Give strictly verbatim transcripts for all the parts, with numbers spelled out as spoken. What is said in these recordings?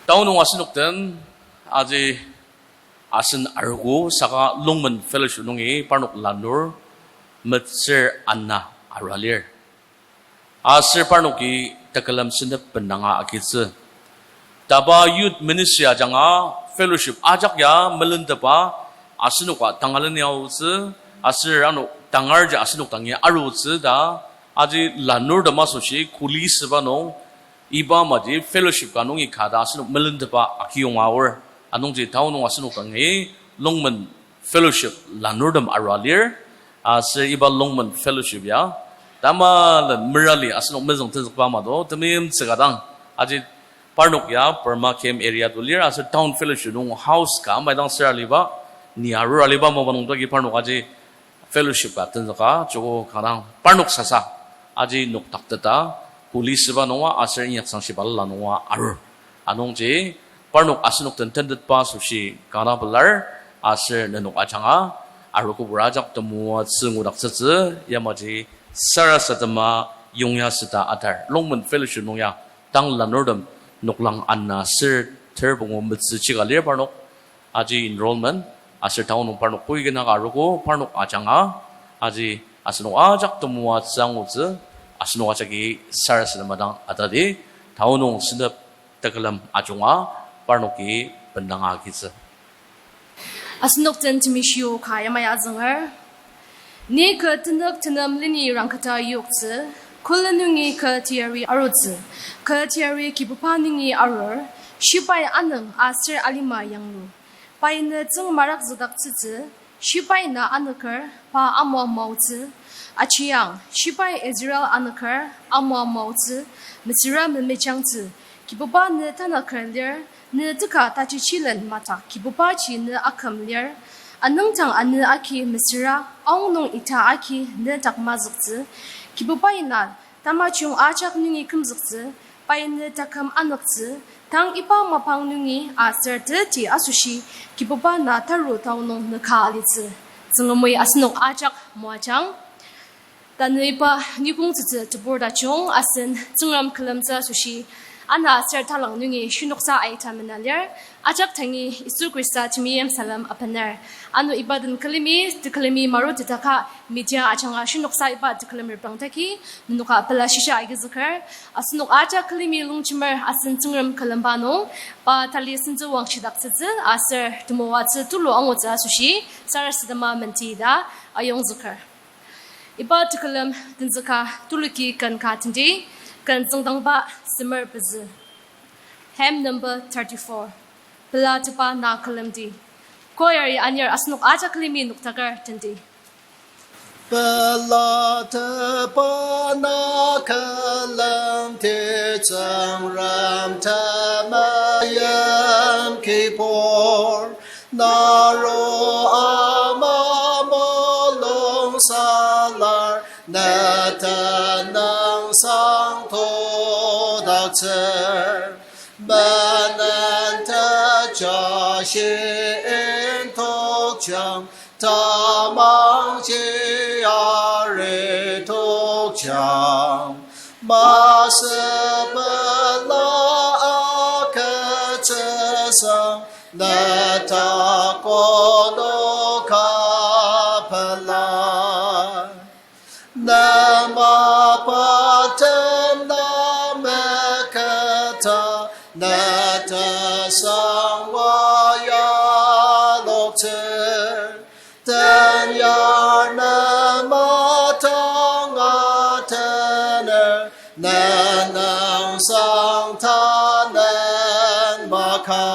Tanü nung asenok den aji asen arogo saka Lungmen Fellowship nungi parnok lanur metsür ana arua lir. Aser parnoki tekülem sentep bendanga agitsü. Taba youth ministry ajanga fellowship ajak ya melentepa asenoka tangalen aotsü, aser ano tangarji asenok dangi arutsü ta, aji lanurtem asoshi kuli süba nung, iba maji fellowship ka nungi ka ta asenok melentepa akiyonga aor. Anungji tanü nung asenok dangi Lungmen Fellowship lanurtem arua lir, aser iba Lungmen Fellowship ya tamalen merali asenok mezüng tenzükba ama do temeimtsü ka dang. Aji parnok ya Burma Camp area to lir, aser Town Fellowship nung house ka maidang süra aliba, ni arur aliba mapa nung toki parnok aji fellowship ka tenzüka joko kanga parnok sasa aji noktakteta, kuli süba nunga aser inyaksang shiba la nunga arur. Anungji parnok asenok den tentetba asoshi kanga pelar, aser nenok ajanga arogobur ajak temoatsü ngudaktsütsü, yamaji sarasadema yongya süta atar. Lungmen Fellowship nung ya tang lanurtem noklang ana ser ter pungu metsü chika lir parnok. Aji enrollment, aser tanü nung parnok koi kena ka arogo parnok ajanga, aji asenok ajak temoatsü angutsü, asenok ajaki sarasadema dang atadi, tanü nung sentep tekülem ajunga parnoki bendanga agitsü. Asenok den temeshi o ka yamai azünger. Ni kü tenük tenem leni rangketa yoktsü, kuli nungi kü teyari arutsü, kü teyari Kibuba nungi arur, shibai anüng aser alima yanglu. Pai ne tsüng marakzüdaktsütsü, shibai na anüker pa amua maotsü. Achiang, shibai Israel anüker amua maotsü, mesüra memejangtsü, Kibuba ne tanaker lir, ne teka tajichilen madak Kibubaji ne aküm lir. Anüngdang anü agi mesüra, aonung ita agi ne dak mazüktsü. Kibubai na tamajung ajak nungi kümzüktsü, pai ne taküm anüktsü, tang iba mapang nungi aser teti asoshi Kibuba na taru tanü nung ne ka alitsü. Tsüngremi asenok ajak moajang. Tanü iba nikong tsütsü tebur tajung asen Tsüngrem külemtsü asoshi, ana aser talang nungi shinoksa aita mena lir, ajak tangi Yisu Khrista temeim salem apener. Ano iba den külemi, tekülemi marutetaka media ajanga shinoksa iba tekülem reprangtaki, nenoka pela shisha agizüker, asenok ajak külemi longjemer asen Tsüngrem külemba nung, pa tali sentsü wangshidaktsütsü aser temoatsü tulu angutsü asoshi, sarasadema menti ta ayongzüker. Iba tekülem tenzüka tuluki ken ka tendi, ken züngdangba semer pezü. Hymn number thirty-four. Pelatepa na külemdi. Choir-i anir asenok ajak külemi noktaker tendi. Pelatepa na külemdi, Tsüngrem temeim kibur, naro ama mulung salar, ne tenüngsang todaktsür. Menen tejashi intokjang, tamangji ari tokjang. Masü pela agütsüsa, ne ta konoka pela. Ne mapatem na meketa, ne tesangwa yaloktsür. Tenyar ne matanga tener, ne nüngsang tanen maka.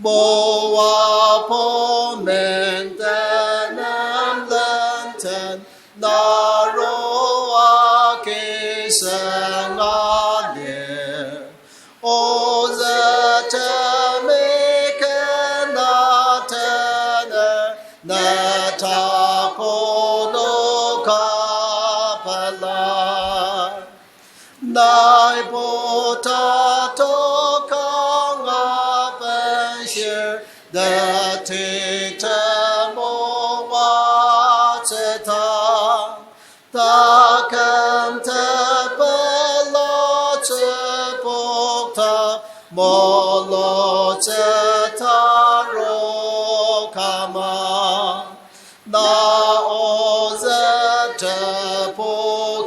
Moa pomen tenem lenten, naroa kiseng alir. Ozü temi kena tener, ne ta konoka pela. Nai bota tokanga benshir, teti temoatsüta. Taküm tepela tsübokta mo kama. Na ozü tepo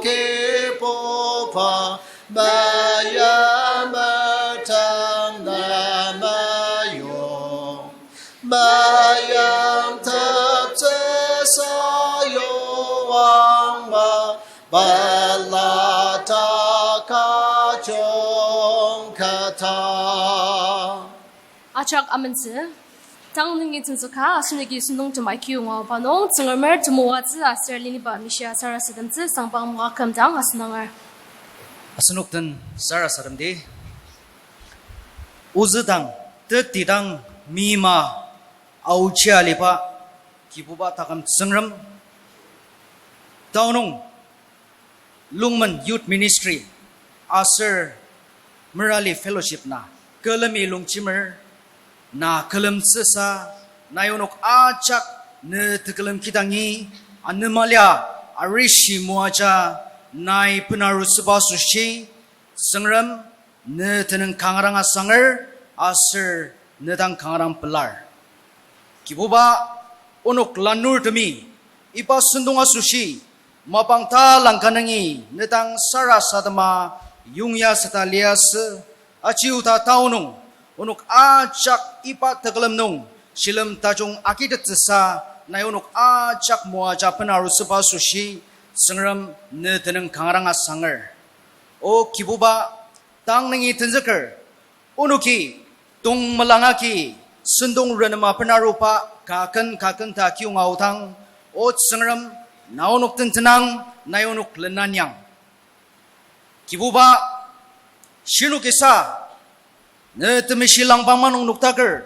kibuba, meyamer tem na meyong. Meyang teptsü sayuangma, balata kajung kata. Ajak amentsü, tang nungi tenzüka, asenoki sentong tema kiu ngua pa nung, Tsüngremer temoatsü aser liniba mishia sarasademtsü, sangpang moa kümdang asendanger. Asenok den sarasademdi. Ozü dang, teti dang, mima, aochia liba, Kibuba taküm Tsüngrem, taonung, Lungmen Youth Ministry, aser Merali Fellowship na, külemi longjemer, na külemtsüsa, nai onok ajak ne tekülem kidangi, anemalia, arishi moaja, nai benarutsüba asoshi, Tsüngrem, ne tenüng kanga dang asanger, aser ne dang kanga dang pelar. Kibuba, onok lanurtemi, iba sentong asoshi, mapang talangka nungi, ne dang sarasadema, yongya seta liasü, aji oda taonung, onok ajak iba tekülem nung, shilem tajung agitettsüsa, nai onok ajak moaja benarutsüba asoshi, Tsüngrem ne tenüng kanga dang asanger. O Kibuba, tang nungi tenzüker, onoki, tongmelang agi, sentong renema benaruba, kaken kaken ta kiyonga aodang, O Tsüngrem, na onok den tenang, nai onok lenanyang. Kibuba, shinoki sa, ne temeshi langba manung noktaker,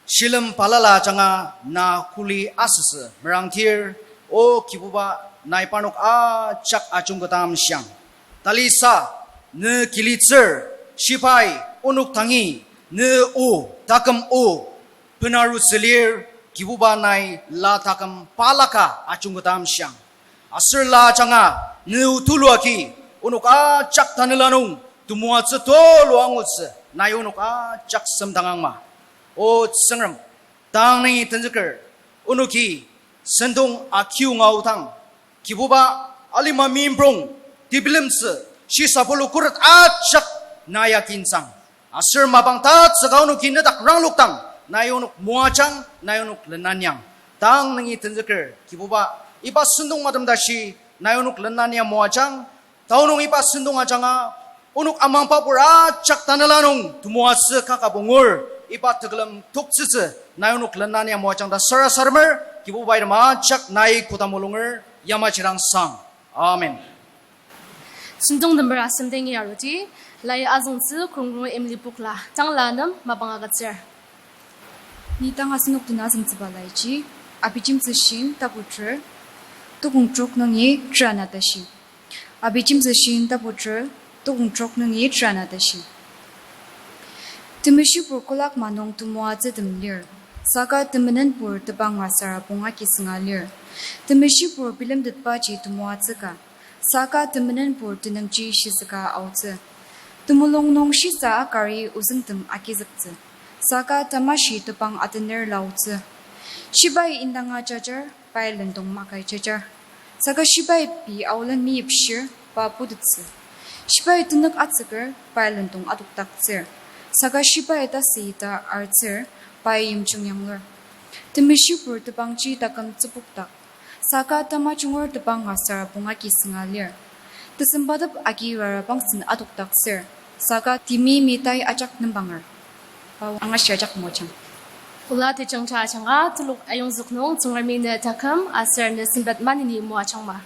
shilem balala ajanga na kuli asütsü merangtir, O Kibuba, nai parnok ajak ajungketa amshiang. Talisa, ne kilitsür, shibai, onok dangi, ne o, taküm o, benarutsü lir, Kibuba, nai la taküm balaka ajungketa amshiang. Aser la ajanga, ne o tulu agi, onok ajak tanela nung, temoatsü tulu angutsü, nai onok ajak semdang angma. O Tsüngrem, tang nungi tenzüker, onoki, sentong akiyonga aodang, Kibuba, alima meimprong, tebilemtsü, shisa pulu khuret ajak nai akintsüng. Aser mapang tatsüka onoki nedak ranglokdang, nai onok moajang, nai onok lenanyang. Tang nungi tenzüker, Kibuba, iba sentong matem tashi, nai onok lenanyang moajang, taonung iba sentong ajanga, onok amangba pur ajak tanela nung temoatsü kaka pungur, iba tekülem toktsütsü, nai onok lenanyang moajang ta sarasademer, Kibubai tem ajak nai koda mulunger, yamaji dang sang. Amen. Sentong number asem dengi aruti, lai azüngtsü Krongrong Emily Pokla, tang la nem mapang agütsür. Ni tang asenok den azüngtsüba laiji, Abijemtsü shin tapu ter, tukong trok nungi terana tashi. Abijemtsü shin tapu ter, tukong trok nungi terana tashi. Temeshibur kolak ma nung temoatsütem lir, saka temenenpur tebanga sarabong agi sünga lir. Temeshibur bilemtetbaji temoatsü ka, saka temenenpur tenüngji shizüka aotsü. Temulung nung shisa akari ozüngtem agizüktsü, saka tamashi tebang atener laotsü. Shibai indanga jajar, pai lendong makai jajar, saka shibai pei aolen meyipshir, pa putettsü. Shibai tenük atsüker, pai lendong adokdaktsür, saka shibai tasüita artsür, pai yimjung yanglur. Temeshibur tebangji taküm tsübokdak, saka tamajunger tebanga sarabong agi sünga lir. Tesembatep agi rarabangsen adokdaktsür, saka timi mitai ajak nembanger. Pa angashi ajak moajang. Ola tejangja ajanga telok ayongzük nung Tsüngremi ne taküm aser ne sempet maneni moajangma.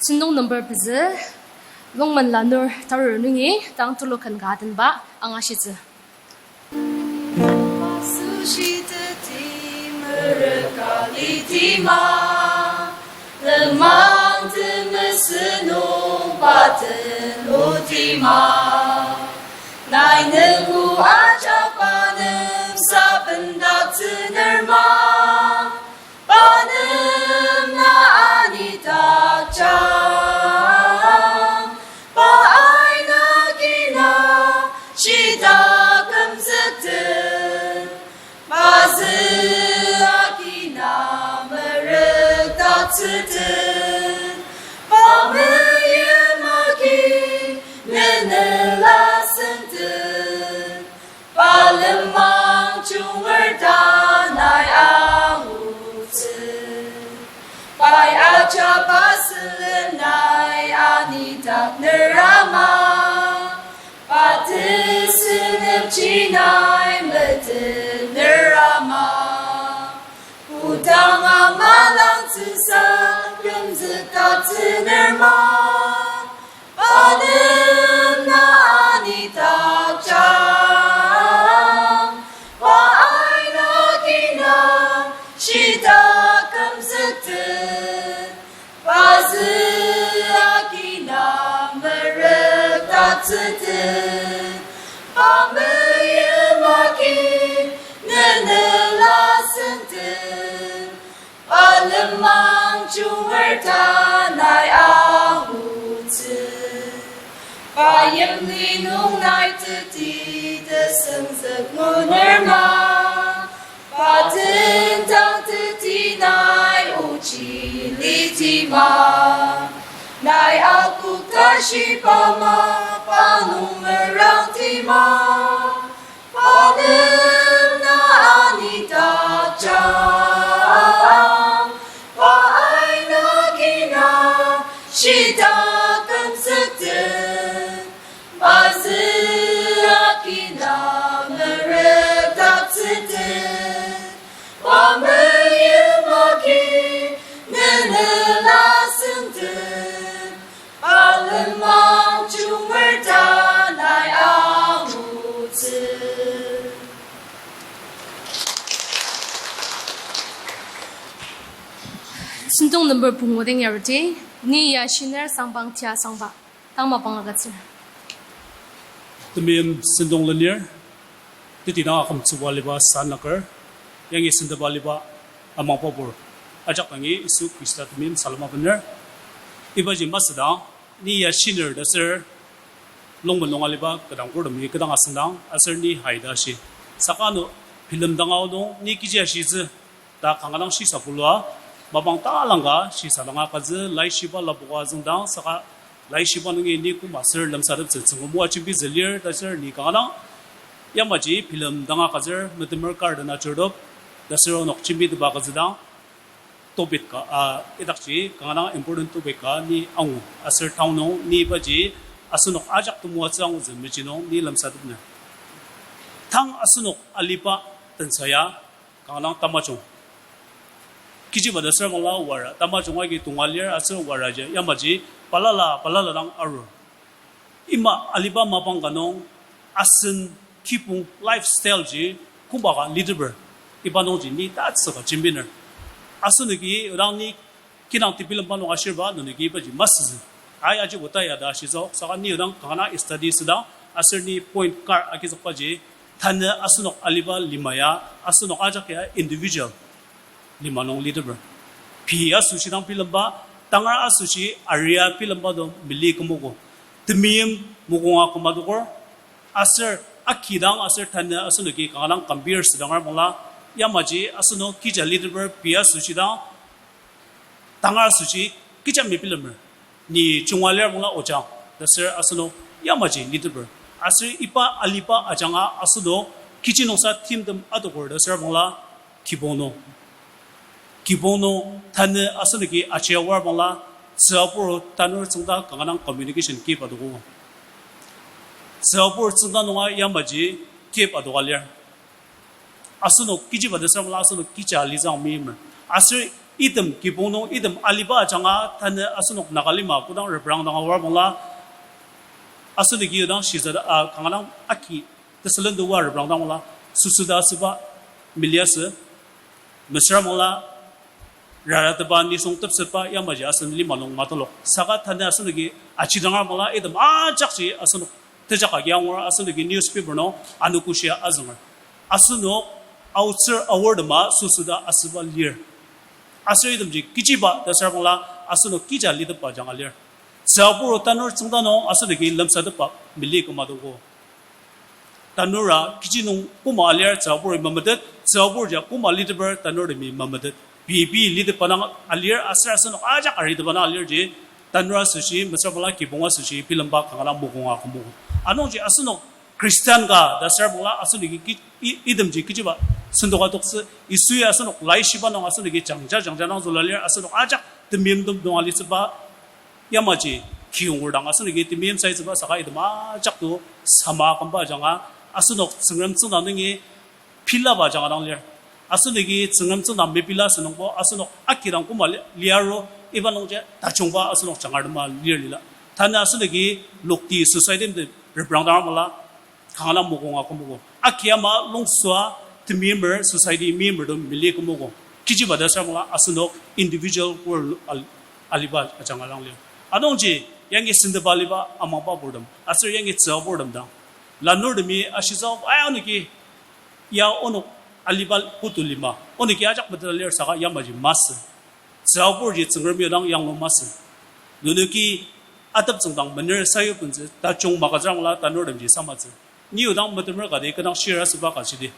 Sentong number pezü, Longmen lanur tarur nungi tang telok ken ka atenba angashitsü. Masushiteti merüka litima, lenmang temesü nung paten otima. Nai nübu ajak pa nem sabendaktsüner ma, pa nem na anidakjang, pa aina kina shita kümzüktsü, pa zü Junger ta nai angutsü. Pai ajaba sülen nai anidak ner ama. Pa tesünepji nai metet ner ama. Kodang amalangtsüsa kümzükdaktsü ner ma. Pa nem na anidakjang, pa aina kina shita kümzüktsü, pa zü akina merükdaktsütsü, pa meyim aki nenela sentü. Pa lenmang junger ta nai angutsü. Pa yimli nung nai teti tesüngzük nguner ma. Pa tentang teti nai ochi liti ma. Nai akok tashiba ma, pa nung merangti ma. Pa nem na anidakjang, pa aina kina shita kümzüktsü, pa zü akina merükdaktsütsü, pa meyim aki nenela sentü. Pa lenmang junger ta nai angutsü. Sentong number pungu dang yarji, ni ya shiner sangbang tia sangba, tang mapang agütsür. Temeim sentong lenir, teti dang akümtsüba aliba sanaker, yangi sendaba aliba amangbabur, ajak dangi Yisu Khrista temeim salem abener. Ibaji masüdang, ni ya shiner ta aser, Longmen nung aliba kü dang kordemi kü dang asüngdang, aser ni hai ta shi. Saka ano bilemdang ao nung ni kechi ashitsü ta kanga dang shisa pulua, mapang talangka shisa dang agütsü, laishiba lapoka züngdang, saka laishiba nungi ni koma aser lemsateptsü Tsüngrem o ajembitsü lir ta aser ni kanga dang yamaji bilemdang agütsür, metemer kar dena chirtop, ta aser onok jembitepa agütsüdang, topic ka, ah, idakji kanga dang important topic ka ni angu, aser tang nung ni ibaji asenok ajak temoatsü angutsü mechi nung ni lemsatepner. Tang asenok aliba tensa ya kanga dang tamajung. Kechiba ta aser bangla wara, tamajung agi tonga lir aser wara ji yamaji balala, balala dang arur. Ima aliba mapang ka nung asen kibong lifestyle ji koba ka liteper, iba nungji ni tatsüka jembiner. Asenoki odang ni kinang tebilemba nung ashirba, nenoki ibaji masütsü. Ai aji ota ya ta ashitsü, saka ni odang kanga dang study südang, aser ni point kar agizükbaji, tanü asenok aliba lima ya, asenok ajak ya individual lima nung liteper. Pei asoshi dang bilemba, tangar asoshi aria bilemba do meli kümogo. Temeim mokonga kümadoker, aser akidang aser tanü asenoki kanga dang compare südangar bangla, yamaji asenok kija liteper pei asoshi dang, tangar asoshi kija mebilemer. Ni junga lir bangla ojang, ta aser asenok yamaji liteper. Aser iba aliba ajanga asenok kechi nungsa timtem adoker ta aser bangla kibong nung. Kibong nung tanü asenoki ajiaor bangla, tsürabur tanur tsüngda kanga dang communication kip adoker. Tsürabur tsüngda nunga yamaji kip adoka lir. Asenok kechiba ta aser bangla asenok kija litsü meimer. Aser item kibong nung item aliba ajanga tanü asenok Nagalima kodang reprang dang aor bangla, asenoki odang shisa, ah, kanga dang aki tesülen toa reprang dang bangla, süsüda asüba meliasü, mesüra bangla, raratepa nisung tepsetba yamaji asen lima nung matulok. Saka tanü asenoki ajidangar bangla item ajakji asenok tejak agi angur, asenoki newspaper nung anogoshia azünger. Asenok aotsür aortema süsüda asüba lir. Aser itemji kechiba ta aser bangla asenok kija litepba ajanga lir. Tsürabur tanur tsüngda nung asenoki lemsatepba meli kümadogo. Tanura kechi nung koma alir tsüraburi memetet, tsürabur ja koma liteper tanurtemi memetet. Pei pei litetba dang alir aser asenok ajak aritetba dang alirji, tanur asoshi, mesüra bangla kibong asoshi bilemba kanga dang mokonga kümogo. Anungji asenok Christian ka ta asür bangla asenoki ki-, i-, itemji kechiba sendoka toktsü, Yisui asenok laishiba nung asenoki jangja jangja nang züla lir, asenok ajak temeimtem nung alitsüba, yamaji kiyonger dang asenoki temeim saitsüba saka item ajak to sama kümba ajanga asenok Tsüngrem tsüngda nungi pilaba ajanga dang lir. Asenoki Tsüngrem tsüngda mepila asünungbo asenok akidang koma li-, liaro, iba nungji tajungba asenok jangar tema lir lila. Tanü asenoki lokti society mte reprang dang mala, kanga mokonga kümogo. Aki ama lungsua temeimer society meimer to meli kümogo. Kechiba ta asür bangla asenok individual world al-, aliba ajanga dang lir. Anungji yangi sendeba aliba amangba purtem aser yangi tsüa purtem dang, lanurtemi ashitsü, aya onoki ya onok aliba putu lima, onoki ajak meteta lir saka yamaji masü. Tsüaburji Tsüngremi odang yanglua masü. Nenoki ateptsüngdang mener sayupentsü tajung magütsürangla tanurtemji samatsü. Ni odang metemer kati kü dang shir asüba ka shidi.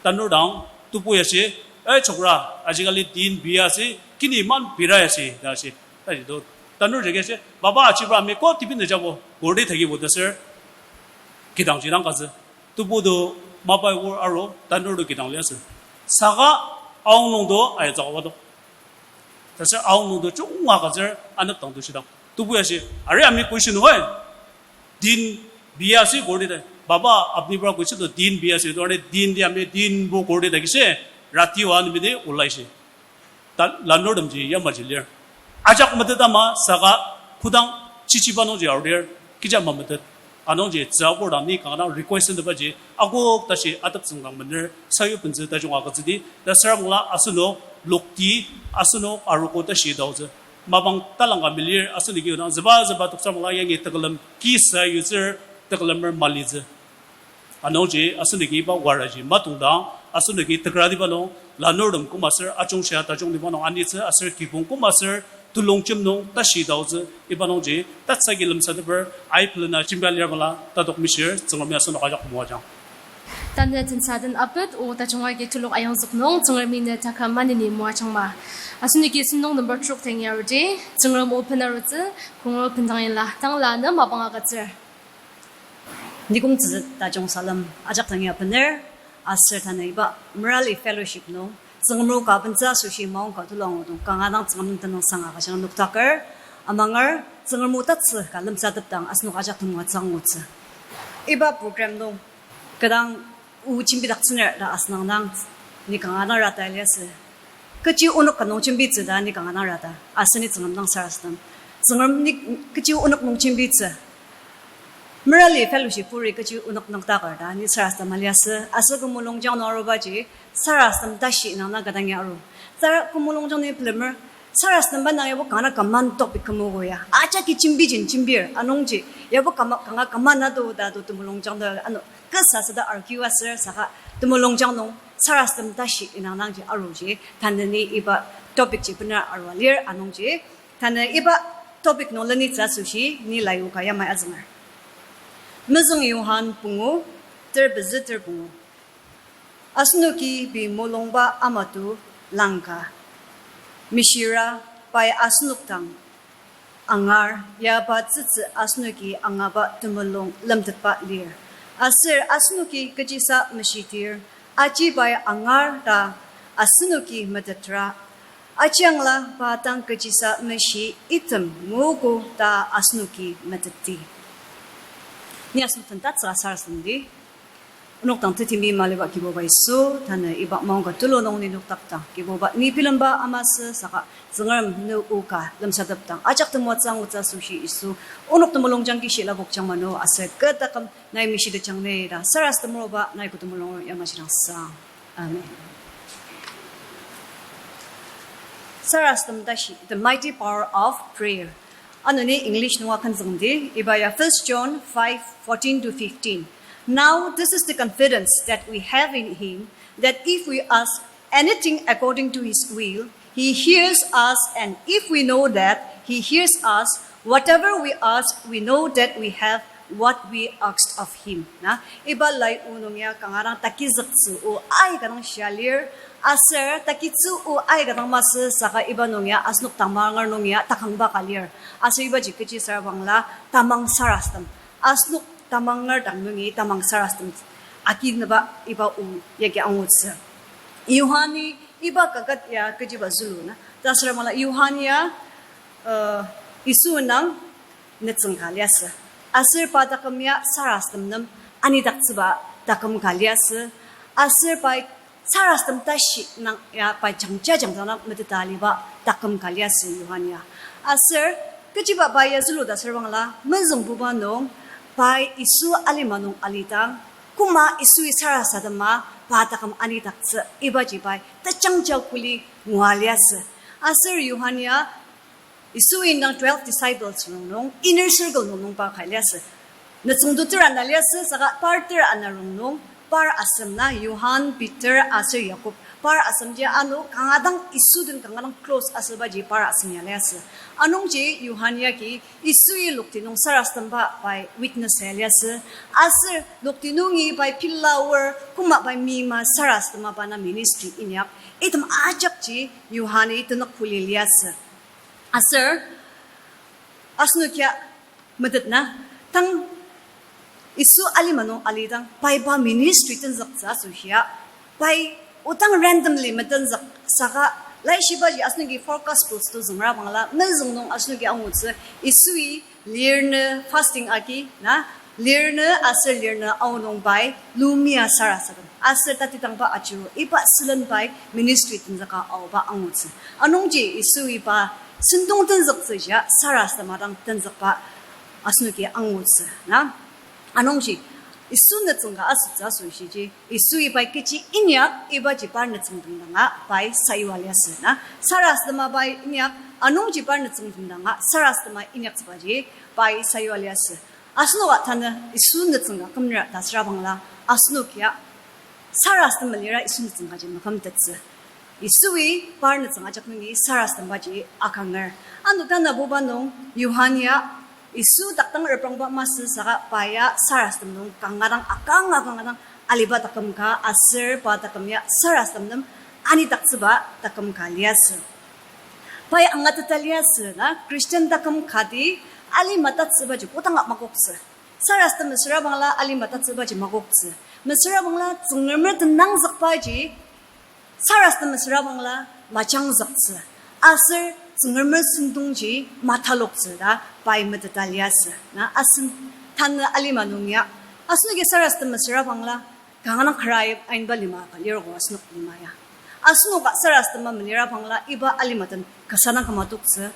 Tanur dang tebu ya shi, "Eh, chokra, ajikali din bi ya shi, kini man bira ya shi," ta shi. Taji to tanur jagi shi, "Baba, achibra mi ko tipin jabo, gordi tagibo," ta sür. Kidangji dang katsü. Tebu to mapai wor aru, tanur to kidang liasü. Saka aonung to ayatsa ka wadok. Taser aonung to chunga katsür anepdang to shidang. Tebu ya shi, "Ari ami question nung, eh? Din bi ya shi gordi ta. Baba, apni pra question to din bi ya shi, to ari din di ami din bo gordi ta kishi, rati wa anemi di ulai shi." Ta lanurtemji yamaji lir. Ajak meteta ama saka kodang chichiba nungji arudir, kecha mametet. Anungji tsüabur dang ni kanga dang request tebaji, akok tashi ateptsüngdang mener sayupentsü tajung agütsüdi, ta sür bangla asenok lokti, asenok arogo tashi taotsü. Mapang talangka melir asenoki odang züba züba toksa bangla yangi tekülem kisa yutsür, tekülemer malitsü. Anungji asenoki iba waraji matongdang, asenoki tekratiba nung, lanurtem koma aser ajungshia tajungtiba nung anitsü aser kibong koma aser telongjem nung tashi taotsü, iba nungji tatsüki lemsateper, ai pelena jembia lir bangla tatok mishir, Tsüngremi asenok ajak moajang. Tanü tensa den apet o tajung agi telok ayongzük nung Tsüngremi ne taküm maneni moajangma. Asenoki sentong number trok tengi arudi, Tsüngrem o pen arutsü, kong o pen dang ila, tangla ne mapang agütsür. Nikong tsütsü tajung salem ajak dangi abener, aser tanü iba Merali Fellowship nung, Tsüngrem o ka bentsü asoshi maongka tulu angudong, kanga dang Tsüngrem nem tenüngsang agüjang noktaker, amanger, Tsüngrem o tatsü ka lemsatepdang asenok ajak temoatsü angutsü. Iba program nung, kü dang o jembidaktsüner ta asünang dang, ni kanga dang rata liasü. Kechi onok ka nung jembitsü ta ni kanga dang rata, aser ni Tsüngrem dang sarasadem. Tsüngrem ni kechi onok nung jembitsü. Merali Fellowship puri kechi onok noktaker ta ni sarasadem aliasü, aser kü mulungjang nung arubaji, sarasadem tashi indang dang kü dangi aru. Sara kü mulungjang ni bilemer, sarasademba dang yabo kanga dang common topic kümogo ya. Ajaki jembijin jembir, anungji, yabo kama, kanga common ado ta do temulungjang ta ano, kasa süda argue aser saka temulungjang nung sarasadem tashi indang dangji aruji, tanü ni iba topic ji bener arua lir anungji, tanü iba topic nung lenitsü asoshi ni layu ka yamai azünger. Mezüng Johan pungu, ter pezü ter pungu. Asenoki pei mulungba amato langka, mishira pai asenok dang angar, ya pa tsütsü asenoki angaba temulung lemtetba lir. Aser asenoki kechisa meshitir, aji pai angar ta asenoki metetra, ajiangla pa dang kechisa meshi item nguogo ta asenoki meteti. Ni asenok den tatsüka sarasademdi. Onok dang tetimi maliba Kibuba Yisu, tanü iba maongka tulu nung ni noktakdang, Kibuba ni bilemba amasü saka Tsüngrem ne o ka lemsatepdang ajak temoatsü angutsü asoshi Yisu, onok temulungjang kishi lapokjang mano aser kü taküm nai mishitetjang ne ta sarasadem aruba nai kü temulung yamai shidang sang. Amen. Sarasadem tashi, The Mighty Power of Prayer. Ano ni English nunga kenzüngdi, iba ya First John five fourteen to fifteen. Now this is the confidence that we have in him, that if we ask anything according to his will, he hears us, and if we know that he hears us, whatever we ask, we know that we have what we asked of him. Na, iba lai o nung ya kanga dang takizüktsü o aika dang shia lir, aser takitsü o aika dang masü saka iba nung ya asenok tamanger nung ya takangba ka lir. Aser ibaji kechi sür bangla tamang sarasadem. Asenok tamanger dang nungi tamang sarasadem akinüba iba o yagi angutsü. Yohani iba kaket ya kechiba zülu na ta süra bangla Yohan ya, uh, Yisu indang nütsüng ka liasü. Aser pa taküm ya sarasadem nem anidaktsüba taküm ka liasü. Aser pai sarasadem tashi nung ya pai jangja jangja dang meteta aliba taküm ka liasü Yohan ya. Aser kechiba pai ya zülu ta süra bangla mezüngbuba nung pai Yisu alima nung alidang, koma Yisui sarasadema pa taküm anidaktsü ibaji pai tejangja kuli ngua liasü. Aser Yohan ya Yisu indang twelve disciples rongnung, inner circle nung nungba ka liasü. Nütsüngto tera ana liasü, saka par tera ana rongnung, par asem na Johan, Peter aser Jakob. Par asemji ano kanga dang Yisu den kanga dang close asübaji par asem ya liasü. Anungji Johan yagi Yisui lokti nung sarasademba pai witness ya liasü. Aser lokti nungi pai pila aor koma pai mima sarasadema pa na ministry inyak. Item ajakji Johani tenük kuli liasü. Aser asenokia metet na, tang Yisu alima nung alidang pai pa ministry tenzüktsü asoshia, pai odang randomly metenzük saka, laishibaji asenoki Four Gospels to züngra bangla mezüng nung asenoki angutsü Yisui lir nü fasting agi na, lir nü aser lir nü aonung pai lumia sarasadem aser tatidangba ajuru iba sülen pai ministry tenzüka aoba angutsü. Anungji Yisui pa sentong tenzüktsüshia sarasadema dang tenzükba asenoki angutsü na. Anungji Yisu nütsüng ka asütsü asoshiji Yisui pai kechi inyak ibaji par nütsüngtem danga pai sayua liasü na. Sarasadema pai inyak, anungji par nütsüngtem danga sarasadema inyaktsübaji pai sayua liasü. Asenoka tanü Yisu nütsüng ka kümner ta süra bangla, asenokia sarasadem melira Yisu nütsüng kaji makümtettsü. Yisui par nütsüng ajak nungi sarasadembaji akanger. Ano tanabuba nung Yohan ya Yisu takdang reprangba masü saka pa ya sarasadem nung kanga dang akanga kanga dang aliba taküm ka aser pa taküm ya sarasadem nem anidaktsüba taküm ka liasü. Pai angateta liasü na Christian taküm kati alima tatsübaji kodanga makoktsü. Sarasadem mesüra bangla alima tatsübaji makoktsü. Mesüra bangla Tsüngremer tenangzükbaji sarasadem mesüra bangla majangzüktsü. Aser Tsüngremer sentongji mataloktsü ta pai meteta liasü na asen tanü alima nung ya. Asenoki sarasadem mesüra bangla kanga dang kara ainba lima ka lirgo asenok lima ya. Asenoka sarasadema melira bangla iba alima den kasa dang küma toktsü.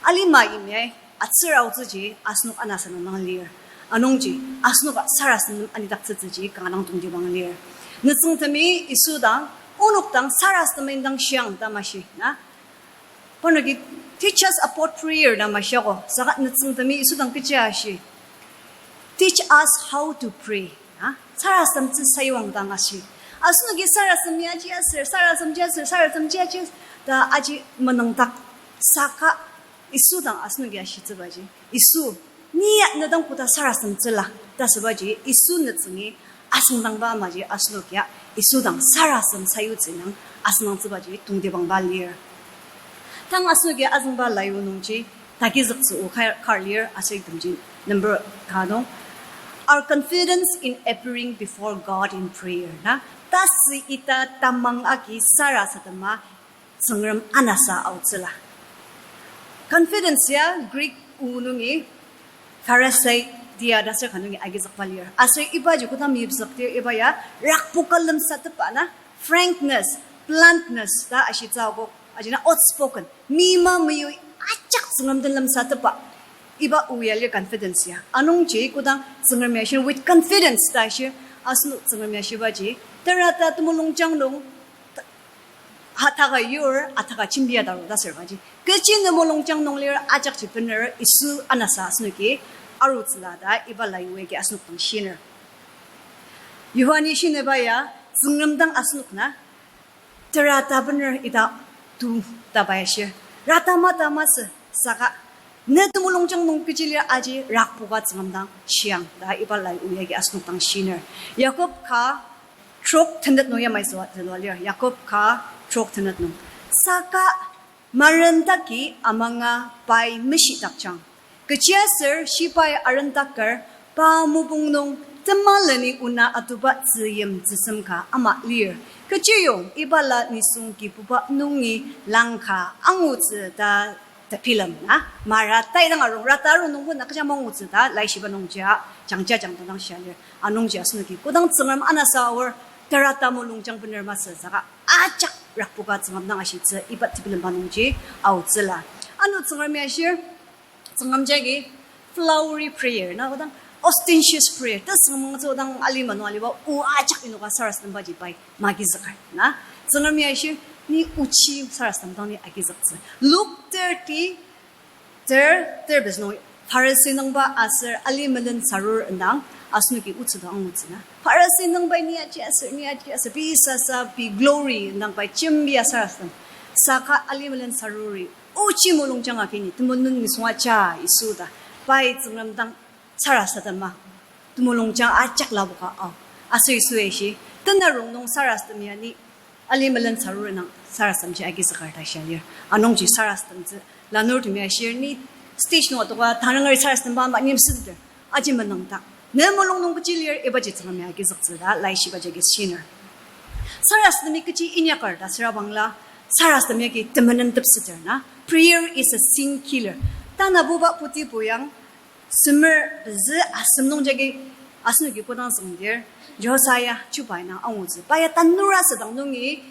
Alima yimya atsür aotsüji asenok anasa nung dang lir. Anungji asenoka sarasadem nem anidaktsütsüji kanga dang tongtibang lir. Nütsüngtemi Yisu dang, onok dang sarasadem indang shiang ta mashi na. Parnoki, teach us about prayer ta mashiago. Saka nütsüngtemi Yisu dang kechi ashi, teach us how to pray na. Sarasademtsü sayuang dang ashi. Asenoki sarasadem yaji aser, sarasadem ji aser, sarasadem ji aji ta aji menüngdak saka Yisu dang asenoki ashitsübaji, Yisu, ni ya ne dang koda sarasademtsüla ta asübaji Yisu nütsüngi asüngdangba amaji asenokia Yisu dang sarasadem sayutsü nung asüngdangtsübaji tongtibangba lir. Tang asenoki azüngba layu nungji tagizüktsü o kar, kar lir aser itemji number ka nung, our confidence in appearing before God in prayer na, tasü ita tamang agi sarasadema Tsüngrem anasa aotsüla. Confidence ya Greek o nungi phariseia ta aser ka nungi agizükba lir. Aser ibaji kodang meyipzüktir iba ya rakpoka lemsatepba na, frankness, bluntness ta ashitsü akok, ajina outspoken, mima meyui ajak Tsüngrem den lemsatepba. Iba o ya lir confidence ya. Anungji kodang Tsüngrem ya shir with confidence ta shir, asenok Tsüngrem ya shibaji, terata temulungjang nung, ataka yur, ataka jembia taru ta asürbaji, kechi temulungjang nung lir ajakji bener Yisu anasa asenoki arutsüla ta iba layu agi asenok dang shiner. Yohani shineba ya, Tsüngrem dang asenok na terata bener ita tu ta pai ashir. Rata mata masü saka, ne temulungjang nung kechi lir aji rakpoka Tsüngrem dang shiang ta iba layu agi asenok dang shiner. Yakob ka trok tenet nung yamai zülua, zülua lir. Yakob ka trok tenet nung. Saka marendaki amanga pai meshidakjang. Kechiaser shibai arendaker Pa mopung nung temaleni ona atuba tzüyim tzüsem ka ama lir. Kechiyong iba la nisung Kibuba nungi langka angutsü ta tebilem na. Mara taidang arung, rata arung nungbo na kecha mangutsü ta laishiba nungjia jangja jangdang shia lir. Anungji asenoki kodang Tsüngrem anasa aor, terata mulungjang bener masü saka ajak rakpoka Tsüngrem dang ashitsü iba tebilemba nungji aotsüla. Ano Tsüngremi ashir, Tsüngrem jagi flowery prayer na kodang ostentatious prayer ta Tsüngrem angatsü kodang alima nung aliba o ajak inoka sarasadembaji pai magizüker na. Tsüngremi ashir, ni ochi sarasadem dang ni agizüktsü. Luke thirty, ter, ter bes nung Pharisi nungba aser alimelen sarur indang asenoki otsü dang angutsü na. Pharisi nungba ni aji aser, ni aji aser, pei sasa, pei glory indang pai jembia sarasadem. Saka alimelen saruri ochi mulungjang agi ni temulung nisung aja Yisu ta pai Tsüngrem dang sarasadema temulungjang ajak lapoka ao. Aser Yisu ashi, tenarong nung sarasadem ya ni alimelen sarur indang sarasademji agizüker ta shia lir. Anungji sarasademtsü lanurtemi ashir, ni stage nung atoka tanangari sarasademba ama ni mesüteter. Aji menüngdak. Ne mulung nung kechi lir ibaji Tsüngremi agizüktsü ta laishiba jagi shiner. Sarasademi kechi inyaker ta süra bangla, sarasadem yagi temenentepseter na. Prayer is a sin killer. Tanabuba puti puyang, semer pezü asem nung jagi asenoki kodang züngdir, Josiah chuba indang angutsü. Pa ya tanur asüdang nungi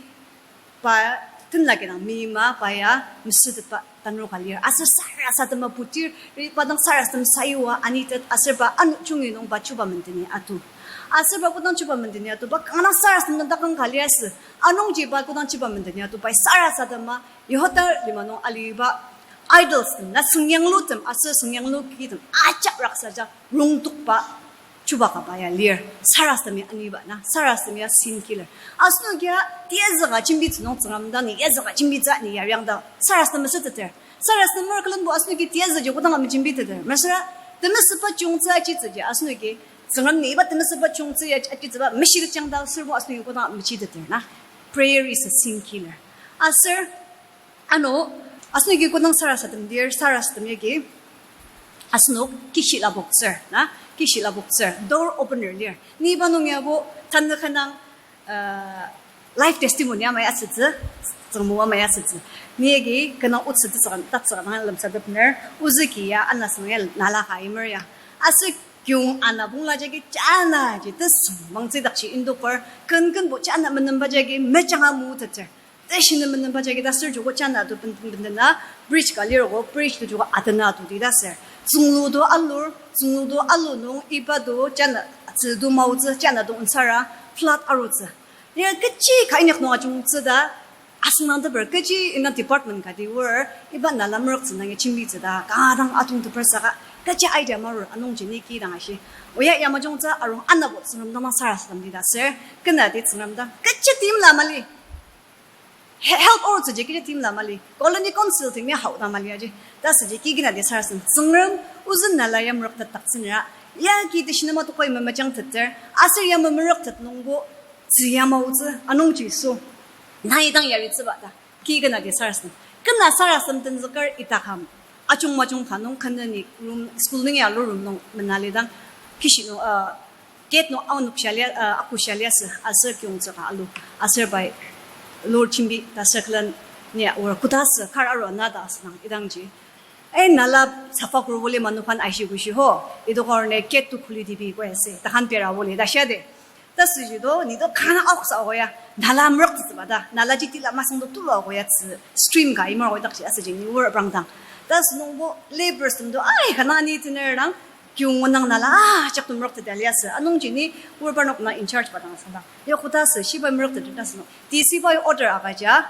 pa tenla kidang meima pa ya mesütetba tanur ka lir. Aser sarasadema putir, ri pa dang sarasadem sayua anitet aser pa ano jungi nung pa chuba mendeni atu. Aser pa kodang chuba mendeni atu, pa kanga dang sarasadem dang takang ka liasü. Anungji pa kodang chuba mendeni atu, pai sarasadema Yihuda lima nung aliba idols tem, na sengyanglutem aser sengyanglu kitem ajak raksaja rongtokba chuba ka pa ya lir. Sarasademi aniba na, sarasadem ya sin killer. Asenokia tiyazüka jembitsü nung Tsüngrem dang ni yazüka jembitsü ni yariang dang sarasadem mesüteter. Sarasadem mer külenbo asenoki tiyazüji kodanga mejembiteter. Mesüra temesüba chiyungtsü ajitsüji asenoki Tsüngrem ni iba temesüba chiyungtsü ya ajitsüba meshilitjang ta sürbo asenoki kodanga mechiteter na. Prayer is a sin killer. Aser ano, asenoki kodang sarasadem lir, sarasadem yagi asenok kishi lapoktsür na, kishi lapoktsür, door opener lir. Ni iba nung yabo tanü kanga, uh, life testimony ama ya asütsü, Tsüngrem o ama ya asütsü. Ni yagi kanga otsü tetsüka, tatsüka dang lemsatepner, ozüki ya anasünung ya nala ka imer ya. Aser kiyong ana bungla jagi jana ji tesüng mangtsüdakji indoker, kenkenbo jana menemba jagi mejanga muteter. Tashi ne menemba jagi ta ser joko jana to benden benden na bridge ka lir ko bridge to joko atena to di ta ser. Tsünglu to alur, tsünglu to alu nung iba to jana tsü to maotsü jana to onsara flood arutsü. Lir kechi ka inyak nung ajungtsü ta asüngdangteper kechi indang department ka di wor iba nala meroktsü nungi jembitsü ta kanga dang atongteper saka kechi idea marur anungji ni kidang ashi. Oya yamajungtsü arung anabo Tsüngrem dang sarasadem di ta ser. Kena di Tsüngrem dang kechi timla mali. He-, help arutsüji kechi timla mali. Colony council temi hao ta mali aji. Ta süji ki kena di sarasadem. Tsüngrem ozü nala ya meroktetdaktsünüra. Ya ki teshinema tokoi memejangteter. Aser ya memeroktet nungbo tzü ya maotsü anungji so. Nai dang yaritsüba ta. Ki kena di sarasadem. Kena sarasadem tenzüker itakam. Ajung majung ka nung kena ni room, school nungi alu room nung menalidang. Kishi nung, uh, gate nung aonok shia lia, uh, ako shia liasü, aser kiyongtsü ka alu, aser pai lur jembi ta circle ni aor koda sü kar aru ana ta asünang idangji. Eh, nala safa kuru bole manu kan aishi kushi ho, ido karne gate to khuli dibi ko ase, takan pera bole ta shia de. Ta süji do, ni do kana aoksa aoya, nala meroktsütsüba ta, nala jitila masang do tulu aoya tsü, stream ka imar aoya dakji asüji ni wor abrang dang. Ta sünungbo labours tem do, ai, kana ni tiner dang, kiyong onang nala, ah, jak to meroktet liasü. Anungji ni urban nok na in charge ba dang asüngdang. Ya koda sü shiba meroktet ta sünung. D C bai order agüja.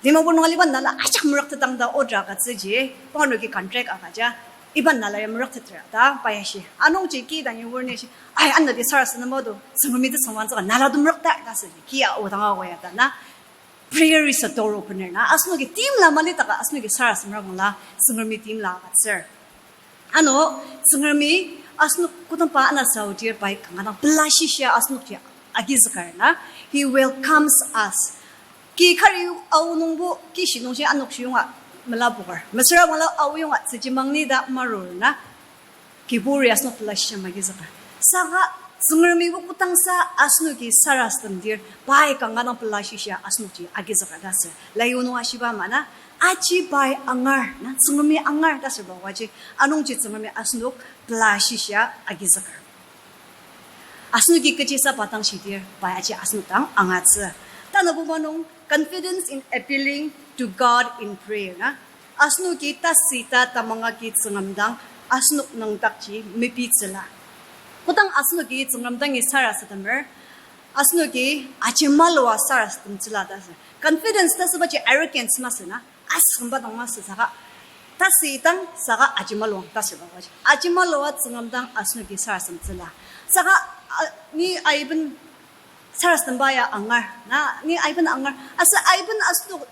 Dimapur nung aliba nala ajak meroktet dang ta order agütsüji. Pangnoki contract agüja. Iba nala ya meroktet ta pa ya shi. Anungji ki dang ya wor ni shi. Ai, anati sarasadem ama do. Tsüngremi tesüngmangtsüka nala do meroktet ta sü. Ki ya odang aoya ta na. Prayer is a door opener na. Asenoki timla mali taka asenoki sarasadem meroktet la. Tsüngremi timla agütsür. Ano, Tsüngremi asenok kodangba anasa aodir pai kanga dang pela shishia asenokji agizüker na. He welcomes us. Ki kari aonungbo kishi nungji anok shiyonga melapoker. Mesüra bangla aoyonga tsüjimang ni ta marur na. Kiburi asenok pela shisa magizüker. Saka Tsüngremibo kodangsa asenoki sarasademdir, pai kanga dang pela shisa asenokji agizüker ta sür. Layu nung ashiba ama na, aji pai angar, na, Tsüngremi angar ta sür ba waji, anungji Tsüngremi asenok pela shisa agizüker. Asenoki kechisa pa dang shidir, pai aji asenok dang angatsü. Tanabuba nung, confidence in appealing to God in prayer, na. Asenoki tasüta tamang agi Tsüngrem dang asenok nüngdakji mepitsüla. Kodang asenoki Tsüngrem dangi sarasademer, asenoki ajemalua sarasademtsüla ta sür. Confidence ta sübaji arrogance masü na, asümba dang masü saka. Tasüdang saka ajemaluang ta sür ba waji. Ajemalua Tsüngrem dang asenoki sarasademtsüla. Saka, a, ni aiben sarasademba ya angar, na, ni aiben angar. Aser aiben asenok,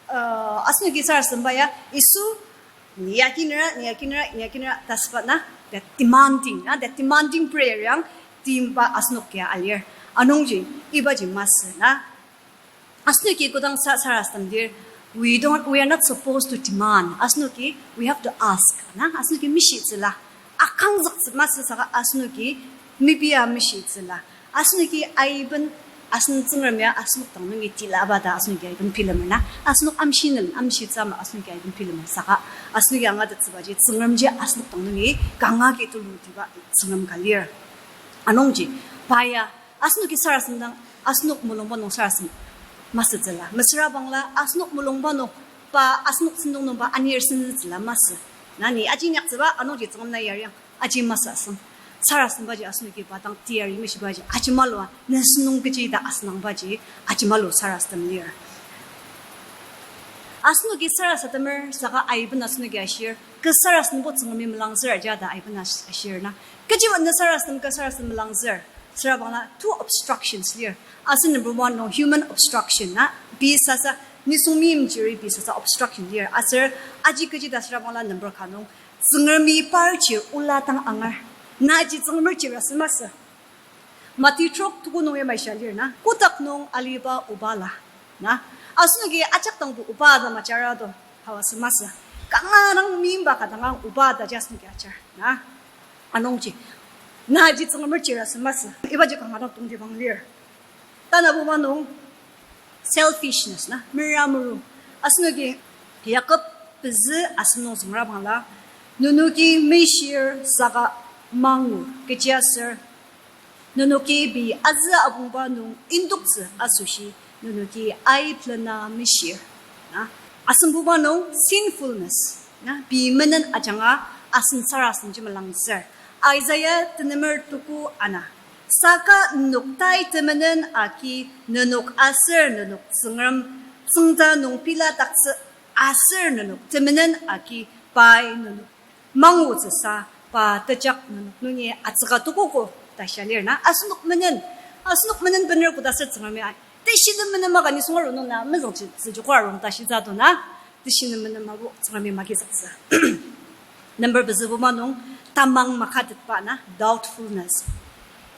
uh, asenoki sarasademba ya, Yisu, ni ya kinera, ni ya kinera, ni ya kinera, ta süba na, that demanding, na, that demanding prayer yang timba asenok ya alir. Anungji, ibaji masü na. Asenoki kodang sa-, sarasademdir, we don't, we are not supposed to demand. Asenoki, we have to ask, na, asenoki mishitsüla. Akangzüktsü masü saka asenoki mepia mishitsüla. Asenoki aiben asen Tsüngrem ya asenok dang nungi tilaba ta asenoki aiben bilemer na. Asenok amshinen amshitsü ama asenoki aiben bilemer saka asenoki angatettsübaji Tsüngremji asenok dang nungi kanga agi tulutiba Tsüngrem ka lir. Anungji, pa ya, asenoki sarasademdang, asenok mulungba nung sarasadem masütsüla. Mesüra bangla, asenok mulungba nung, pa asenok sentong nungba anir sentsüla masü. Na ni aji inyaktsüba, anungji Tsüngrem na yariang, aji masü asem. Sarasadembaji asenoki pa dang teyari meshibaji, ajemalua, nesünung kechi ta asüngdangbaji, ajemalu sarasadem lir. Asenoki sarasademer saka aiben asenoki ashir, kü sarasadembo Tsüngremi melangzür aja ta aiben ash-, ashir na. Kechiba ne sarasadem, kü sarasadem melangzür. Süra bangla two obstructions lir. Aser number one nung human obstruction na, pei sasa, nisung meimchiri pei sasa obstruction lir. Aser aji kechi ta süra bangla number ka nung, Tsüngremi par chir ola dang angar. Naji Tsüngremer chir asü masü. Mati trok tuku nung yamai shia lir na, kotak nung aliba oba la, na. Asenoki ajak dangbo oba ta majara do, hawa sü masü. Kanga dang meimba ka dang oba ta ji asenoki ajar, na. Anungji, naji Tsüngremer chir asü masü. Ibaji kanga dang tongtibang lir. Tanabuba nung, selfishness na, mera meru. Asenoki Yakob pezü asem nung züngra bangla, nenoki mishir saka mangu, kechiaser nenoki pei azü apongba nung indoktsü asoshi nenoki aiplena mishir. Na, asembuba nung sinfulness, na, pei menen ajanga asen sarasademji melangzür. Isaiah tenemer tuku ana. Saka nenok tai temenen agi nenok aser nenok Tsüngrem tsüngda nung piladaktsü aser nenok temenen agi pai nenok mangutsüsa pa tejak nenok nungi atsüka tokogo ta shia lir na. Asenok menen, asenok menen bener koda ser Tsüngremi ai, teshitem menen maka nisung aru nung na mezüngji tsüjoko arung ta shitsü do na. Teshitem menen mabo Tsüngremi magizüktsü. Number pezübuba nung tamang makatetba na, doubtfulness.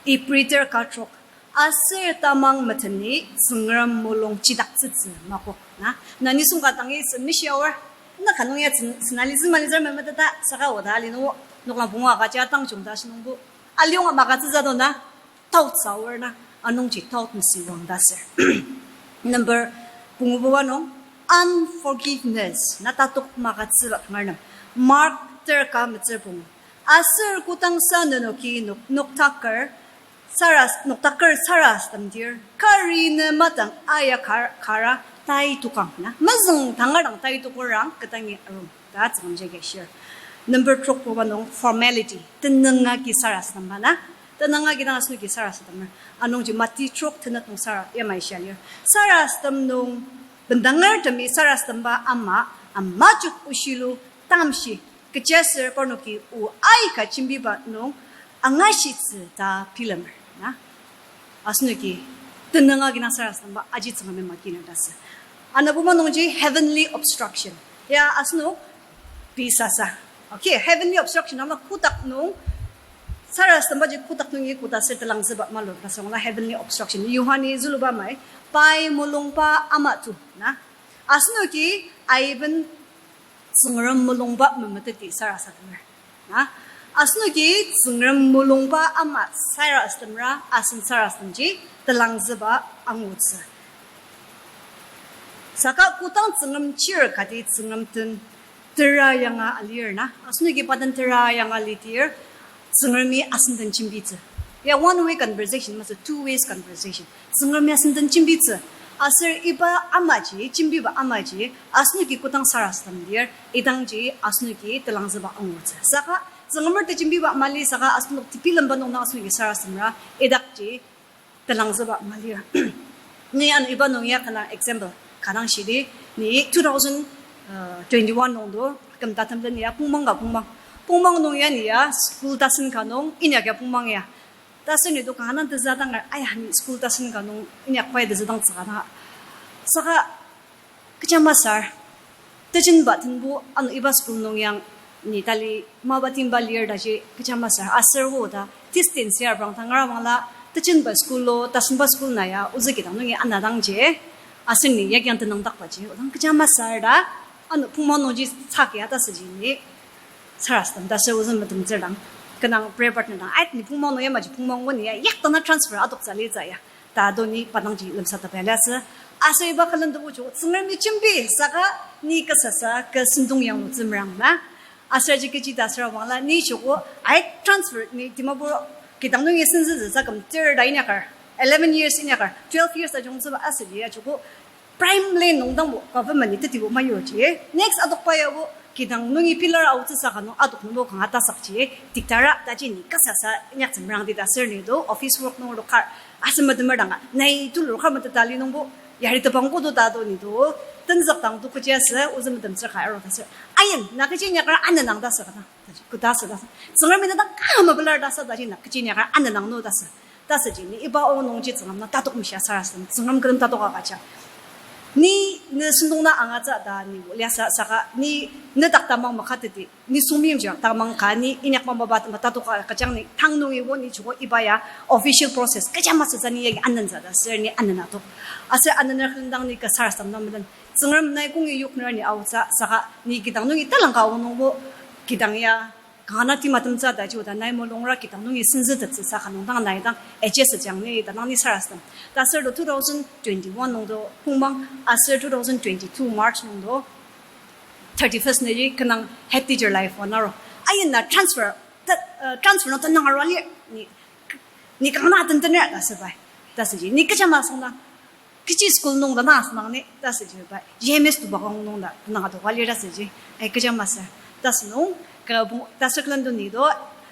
Ibri ter ka trok. Aser tamang meteni Tsüngrem mulung chidaktsütsü makok na. Na nisung ka tangi sen mishiaor. Na ka nung ya sen, sen alizü malizü memeteta saka oda ali nung noklang pungu agüja tang jungda shinungbo. Aliyong makatsütsü do na. Doubt sa aor na, anungji doubt mesüwang ta ser. Number pungububa nung, unforgiveness, na tatok makatsüba tangar nem. Mark ter ka metsür pungu. Aser kodangsa nenoki nok-, noktaker, saras-, noktaker sarasademdir, kari ne madang aya kar-, kara tai tokang na. Mezüng tangar dang tai tokorang, kü dangi arung. Ta Tsüngrem jagi ashir. Number trokbuba nung formality. Tenüng agi sarasademba na. Tenüng agi dang asenoki sarasademer. Anungji Mati trok tenet nung sara yamai shia lir. Sarasadem nung bendangertemi sarasademba ama, ama juk oshilu tamshi. Kechiaser parnoki o aika jembiba nung angashitsü ta bilemer na. Asenoki tenüng agi dang sarasademba aji Tsüngremi maginer ta sü. Anabuba nungji heavenly obstruction. Ya asenok pei sasa. Okay, heavenly obstruction ama kotak nung sarasadembaji kotak nungi koda ser telangzüba malur ta sü, na heavenly obstruction. Yohani züluba mai, pai mulungba ama tu na. Asenoki aiben Tsüngrem mulungba memeteti sarasademer. Na, Asenoki Tsüngrem mulungba ama sarasademra asen sarasademji telangzüba angutsü. Saka kodang Tsüngrem chir kati Tsüngrem den tera yanga alir na, asenoki pa den tera yanga lidir, Tsüngremi asen den jembitsü. Ya one way conversation masü two ways conversation. Tsüngremi asen den jembitsü. Aser iba amaji, jembiba amaji, asenoki kodang sarasadem lir, idangji asenoki telangzüba angutsü. Saka Tsüngremer tejembiba mali saka asenok tebilemba nung dang asenoki sarasademra idakji telangzüba malir. Ni ano iba nung ya kanga example ka dang shidi, ni two thousand twenty-one nungdo küm tatem den ya pungmang ka pungmang. Pungmang nung ya ni ya school tasen ka nung inyaka pungmang ya. Taser ni do kanga dang tezü dang, aya, ni school tasen ka nung inyak pai tezü dang tsüka dang. Saka kecha masür, tejenba tenbo ano iba school nung yang ni tali mapa timba lir ta ji kecha masür, aser oda distance ya prang tangar mangla tejenba school o tasenba school na ya ozü kidang nungi ana dangji, aser ni yakyang tenüngdakba ji odang kecha masür ta, ano pungmang nungji tsüka ya ta süji ni sarasadem ta sür ozü metemtsür dang, kanga prayer partner dang, ai, ni pungmang nung yamaji pungmang o ni ya yak tana transfer adoktsü litsü ya ta do ni pa dangji lemsatepba liasü. Aser iba külen do ojo Tsüngremi jembi saka ni kasasa kü sentong yanglutsü merang na. Aser ji kechi ta süra wangla ni joko ai transfer ni Dimapur kidang nungi senzütsü sa küm ter ta inyakar, eleven years inyakar, twelve years ta jungtsüba asüji ya joko primary nung dangbo government ni tetibo mayurji, next adokba yabo kidang nungi pillar aotsü saka nung adok nungbo kanga tasakji, tiktara taji ni kasasa inyaktsü merangdi ta sür ni do office work nung rokar aser metemer danga nai tulu rokar meteta li nungbo yari tebang kodo ta do ni do tenzük dang do kechi asü ozü metemtsür ka aru ta sür. Ayin, na kechi inyakar anenang ta sür ka dang. Koda sü ta sü. Tsüngremi na dang kanga mapelar ta sü taji na kechi inyakar anenang no ta sü. Ta süji ni iba o nungji Tsüngrem na tatok mishia sarasadem, Tsüngrem kü den tatok agüjang. Ni ne sentong na angatsü ta ni o liasü saka ni ne dak tamang makateti, nisung meimchir tamang ka ni inyak mapang mapa ta tatok agüjang ni tang nungi o ni joko iba ya official process kecha masü ta ni yagi anentsü ta sür ni anena tok. Aser anener külen dang ni kü sarasadem na meden Tsüngrem nai kongi yokner ni aotsü saka ni kidang nungi talangka o nungbo kidang ya kanga na timatemtsü ta ji oda nai mulungra kidang nungi senzütettsü saka nung dang nai dang adjust jang ni ta dang ni sarasadem. Ta sür do two thousand twenty-one nungdo pungmang aser two thousand twenty-two March nungdo thirty-first neri kanga head teacher life o naro. Ayin na transfer, ta, uh, transfer nung tenüng arua lir ni, ni kanga na tentener ta sür pai. Ta süji ni kecha masü na kechi school nung ta na asünang ni ta süji pai. G M S Tubakong nung ta nang adoka lir ta süji. Ai kecha masü. Ta sünung, kü pung, ta sür külen do ni do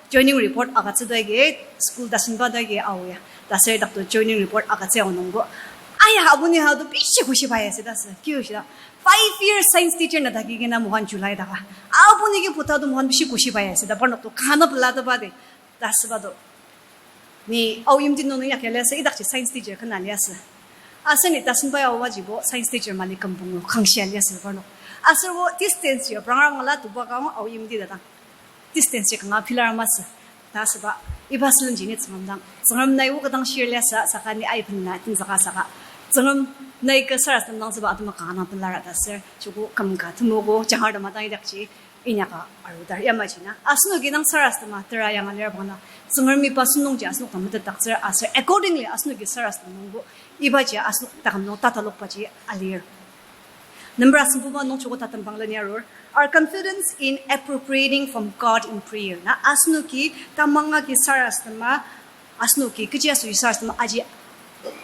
joining report agütsü do agi, school tasenba do agi ao ya. Ta sür dak do joining report agütsü ao nungbo, aya, abu ni ha do bishi kushiba ya sü ta sü. Kiu shida. Five year science teacher na dagi kina mohan July daka. Abu ni ki puta do mohan bishi kushiba ya sü ta parnok do kanga pelateba de. Ta süba do. Ni aoyimti nung nung yak ya liasü idakji science teacher kena liasü. Aser ni tasen pai aoba jibo science teacher mali küm pungu kangshia liasü parnok. Aser o distance ya pranga mangla Tubakong aoyimti ta dang distance ya kanga pilar masü. Ta süba, iba sülenji ni Tsüngrem dang, Tsüngrem nai o kü dang shir liasü saka ni aiben na tenzüka saka Tsüngrem nai kü sarasadem dang süba atema kanga dang pelar ta sür joko küm ka temogo jangar tema dang idakji inyaka arudar yamaji na. Asenoki dang sarasadema tera yanga lir bangla Tsüngremi pa sentongji asenok dang metetdaktsür aser accordingly asenoki sarasadem nungbo ibaji asenok taküm nung tatalokbaji alir. Number asen puma nung joko tatembang leni arur. Our confidence in appropriating from God in prayer. Na asenoki tamang agi sarasadema, asenoki kechi asü sarasadema aji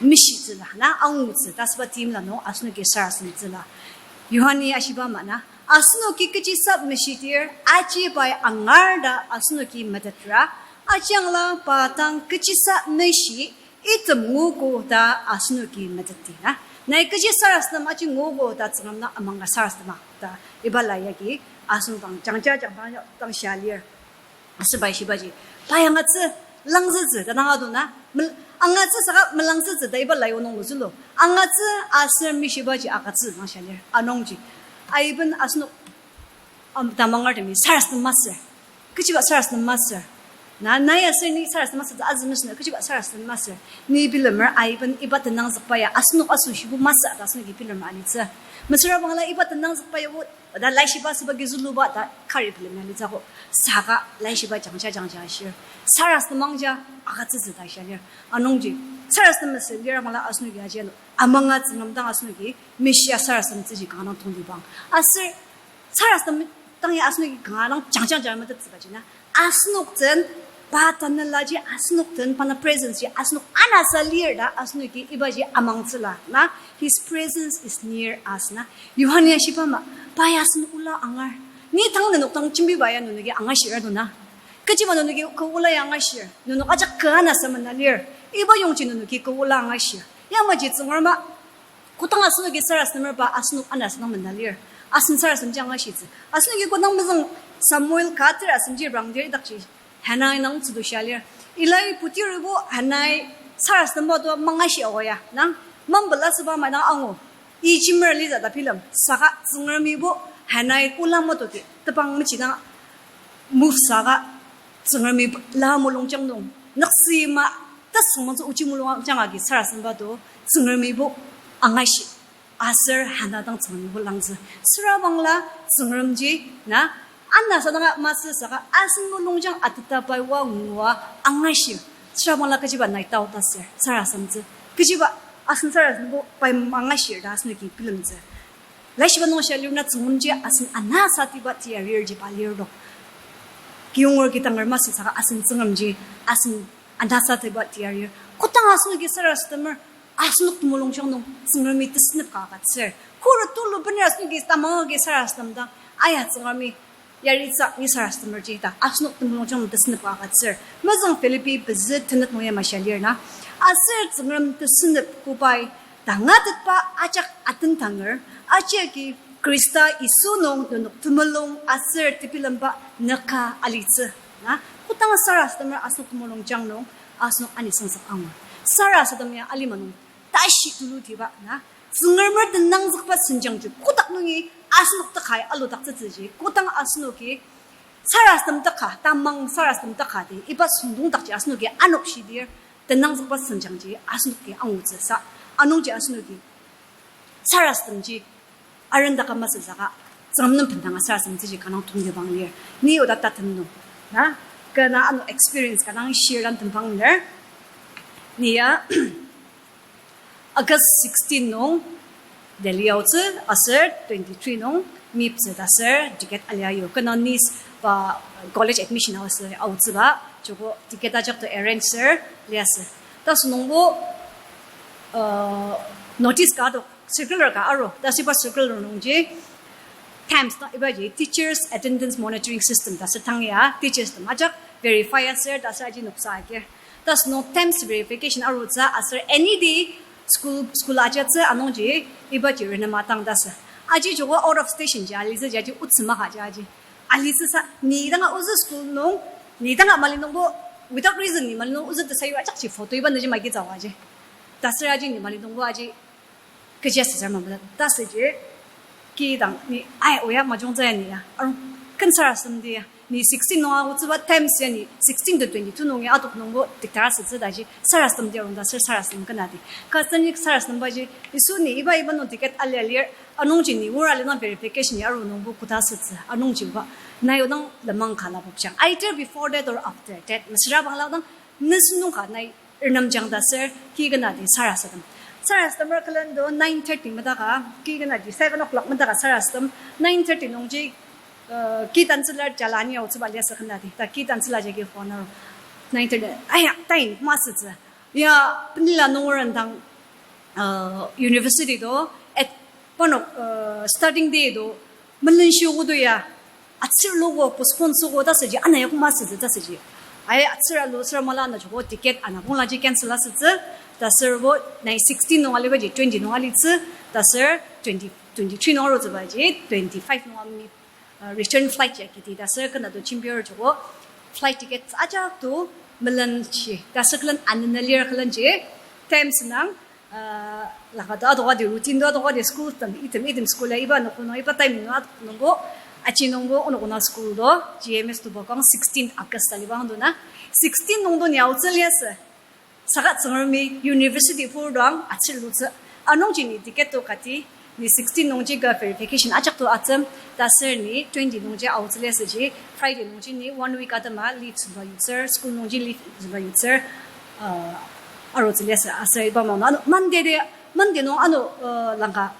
mishitsüla, na angutsü, ta süba theme la nung asenoki sarasademtsüla. Yohani ashiba ama na, asenoki kechisa meshitir, aji pai angar ta asenoki metetra, ajangla pa dang kechisa meshi, item nguogo ta asenoki meteti na. Nai kechi sarasadem aji nguogo ta Tsüngrem na amanga sarasadema ta iba la yagi asenok dang jangja jangja dang shia lir. Asübai shibaji, pai angatsü, langzütsü ta dang ado na, mel-, angatsü saka melangzütsü ta iba lai onung luzülo. Angatsü aser mishibaji agütsü dang shia lir. Anungji, aiben asenok am-, tamangertemi sarasadem masür. Kechiba sarasadem masür. Na, na ya ser ni sarasadem masü ta azü mesüna, kechiba sarasadem masü. Ni bilemer aiben iba tenangzükba ya, asenok asoshibo masü ta asenoki bilemer alitsü. Mesüra bangla iba tenangzükba ya bo, ta laishiba asüba ki züluba ta kari bilemer alitsü ko. Saka laishiba jangja jangja ashir. Sarasadem angja agütsütsü ta shia lir. Anungji, sarasadem masü lir bangla asenoki aji ano amanga Tsüngrem dang asenoki mishia sarasademtsüji kanga dang tongtibang. Aser sarasadem dang ya asenoki kanga dang jangjang jang metettsübaji na. Asenok den, pa tanelaji asenok den, pa na presence ji asenok anasa lir ta asenoki ibaji amangtsüla na. His presence is near us na. Yohane ya shiba ama, pa ya asen ola angar. Ni tang nenok dang jembiba ya nenoki angashir ano na. Kechiba nenoki kü ola ya angashir. Nenok ajak kü anasa mena lir. Iba yongji nenoki kü ola angashir. Yamaji Tsüngrema kodang asenoki sarasademer pa asenok anasa dang mena lir. Asen sarasademji angashitsü. Asenoki kodang mezüng Samuel ka ter asenji rangdir idakji Hannah indang tsüdu shia lir. Eli putiribo Hannah-i sarasademba to mangashi aoa ya, nang mambela süba ama dang angu. I jimer litsü ta bilem, saka Tsüngremibo Hannah-i ola matoki tebang mechi dang move saka Tsüngremi la mulungjang nung, nüksüma tasüngmangtsü ochi mulungjang agi sarasademba to Tsüngremibo angashi. Aser Hannah dang Tsüngremibo langzü. Süra bangla Tsüngremji na, anasadanga masü saka asen mulungjang ateta pai oa ngua angashir. Süra bangla kechiba nai tao ta ser sarasademtsü. Kechiba asen sarasadembo pai angashir ta asenoki bilemtsü. Laishiba nung shia lir na Tsüngremji asen anasatiba tiarirji pa lir to. Kiyonger kidanger masü saka asen Tsüngremji asen anasatiba tiarir. Kodang asenoki sarasademer, asenok temulungjang nung Tsüngremi tesünep ka agütsür. Khuret tulu bener asenoki tamang agi sarasadem dang, aya Tsüngremi yaritsü ni sarasademerji ta asenok temulungjang nung tesünep ka agütsür. Mezüng Philippi pezü tenet nung yamai shia lir na. Aser Tsüngrem tesünep kobai tangatetba ajak atentanger, ajiagi Khrista Yisu nung nenok temulung aser tebilemba nüka alitsü. Na, kodang sarasademer asenok temulungjang nung asenok anisangzük angur. Sarasadem ya alima nung tashi tulutiba na, Tsüngremer tenangzükba senjangji kotak nungi asenok takai aludaktsütsüji, kodang asenoki sarasadem taka, tamang sarasadem taka di, iba süngdongdakji asenoki anokshir, tenangzükba senjangji asenoki angutsü sa, anungji asenoki sarasademji arendaka masü saka, Tsüngrem nem bendanga sarasademtsüji kanga dang tongtibang lir. Ni oda tatem nung, na, kü na ano experience kanga dang share dang tembang lir. Ni ya, August sixteen nung Delhi aotsü, aser twenty-three nung miptsü ta aser ticket alia yo. Kü na Nice pa college admission aotsü, aotsüba, joko ticket ajak to arrange ser liasü. Ta sünungbo, uh, notice ka to, circular ka aru, ta süba circular nungji, TAMS ta ibaji Teachers Attendance Monitoring System ta sür tang ya, teachers tem ajak verify aser ta sür aji noksa agir. Ta sünung TAMS verification arutsü aser any day school, school ajatsü anungji ibaji renema tang ta sür. Aji joko out of station ji alitsü ji aji otsü maka ji aji. Alitsü sa, ni danga ozü school nung, ni danga mali nungbo, without reason ni mali nung ozü tesayu ajakji photo iba nüji magi tsüwa ji. Ta sür aji ni mali nungbo aji kechi asütsü mapang ta süji, kidang ni, ai, oya majungtsü ya ni ya, arung ken sarasademdi ya, ni sixteen nung aotsüba TAMS ya ni sixteen to twenty-two nung ya atok nungbo diktar asütsü ta ji sarasademdi arung ta sür sarasadem kena di. Ka seni sarasademba ji, Yisu ni iba iba nung ticket alia lir, anungji ni wor ali nung verification ya aru nungbo koda asütsü, anungji ba, nai odang lenmang ka lapokjang. Either before that or after that, mesüra bangla dang, nesünung ka nai renemjang ta sür, ki kena di sarasadem. Sarasademer külen do nine thirty medaka, ki kena di seven o'clock medaka sarasadem, nine thirty nungji, uh, ki tantsüla jala ni aotsüba liasü kena di, ta ki tantsüla jagi phone aru. Nine thirty, aya, tain, masütsü. Ya, penila nungerendang, uh, university do, at, parnok, uh, studying day do, melenshi ogo do ya, atsür logo, postpone süogo ta süji, ana ya koma sütsü ta süji. Ai, atsür alo, sür mala na joko ticket ana pongla ji cancel asütsü, ta sür bo, nai sixteen nung aliba ji, twenty nung alitsü, ta sür twenty, twenty-three nung arutsüba ji, twenty-five nung ami, uh, return flight ya kiti, ta sür kena do jembir joko, flight ticket ajak to, melenshi, ta sür külen anene lir külen ji, TAMS nung, uh, laka do adoka di routine do adoka di school tem, item, item school ya iba noko nung, iba time nung adoka nungbo, Aji nungbo onok ona school do, G M S to bakang sixteen August aliba angdona. Sixteen nungdo ni aotsü liasü. Saka Tsüngremi university purdoang atsülutsü. Anungji ni ticket to kati, ni sixteen nungji ka verification ajak to atsüm, ta ser ni twenty nungji aotsü liasüji, Friday nungji ni one week atema leave züba yutsür, school nungji leave züba yutsür, uh, arutsü liasü, aser iba maono, ano, Monday de, Monday nung ano, uh, langka,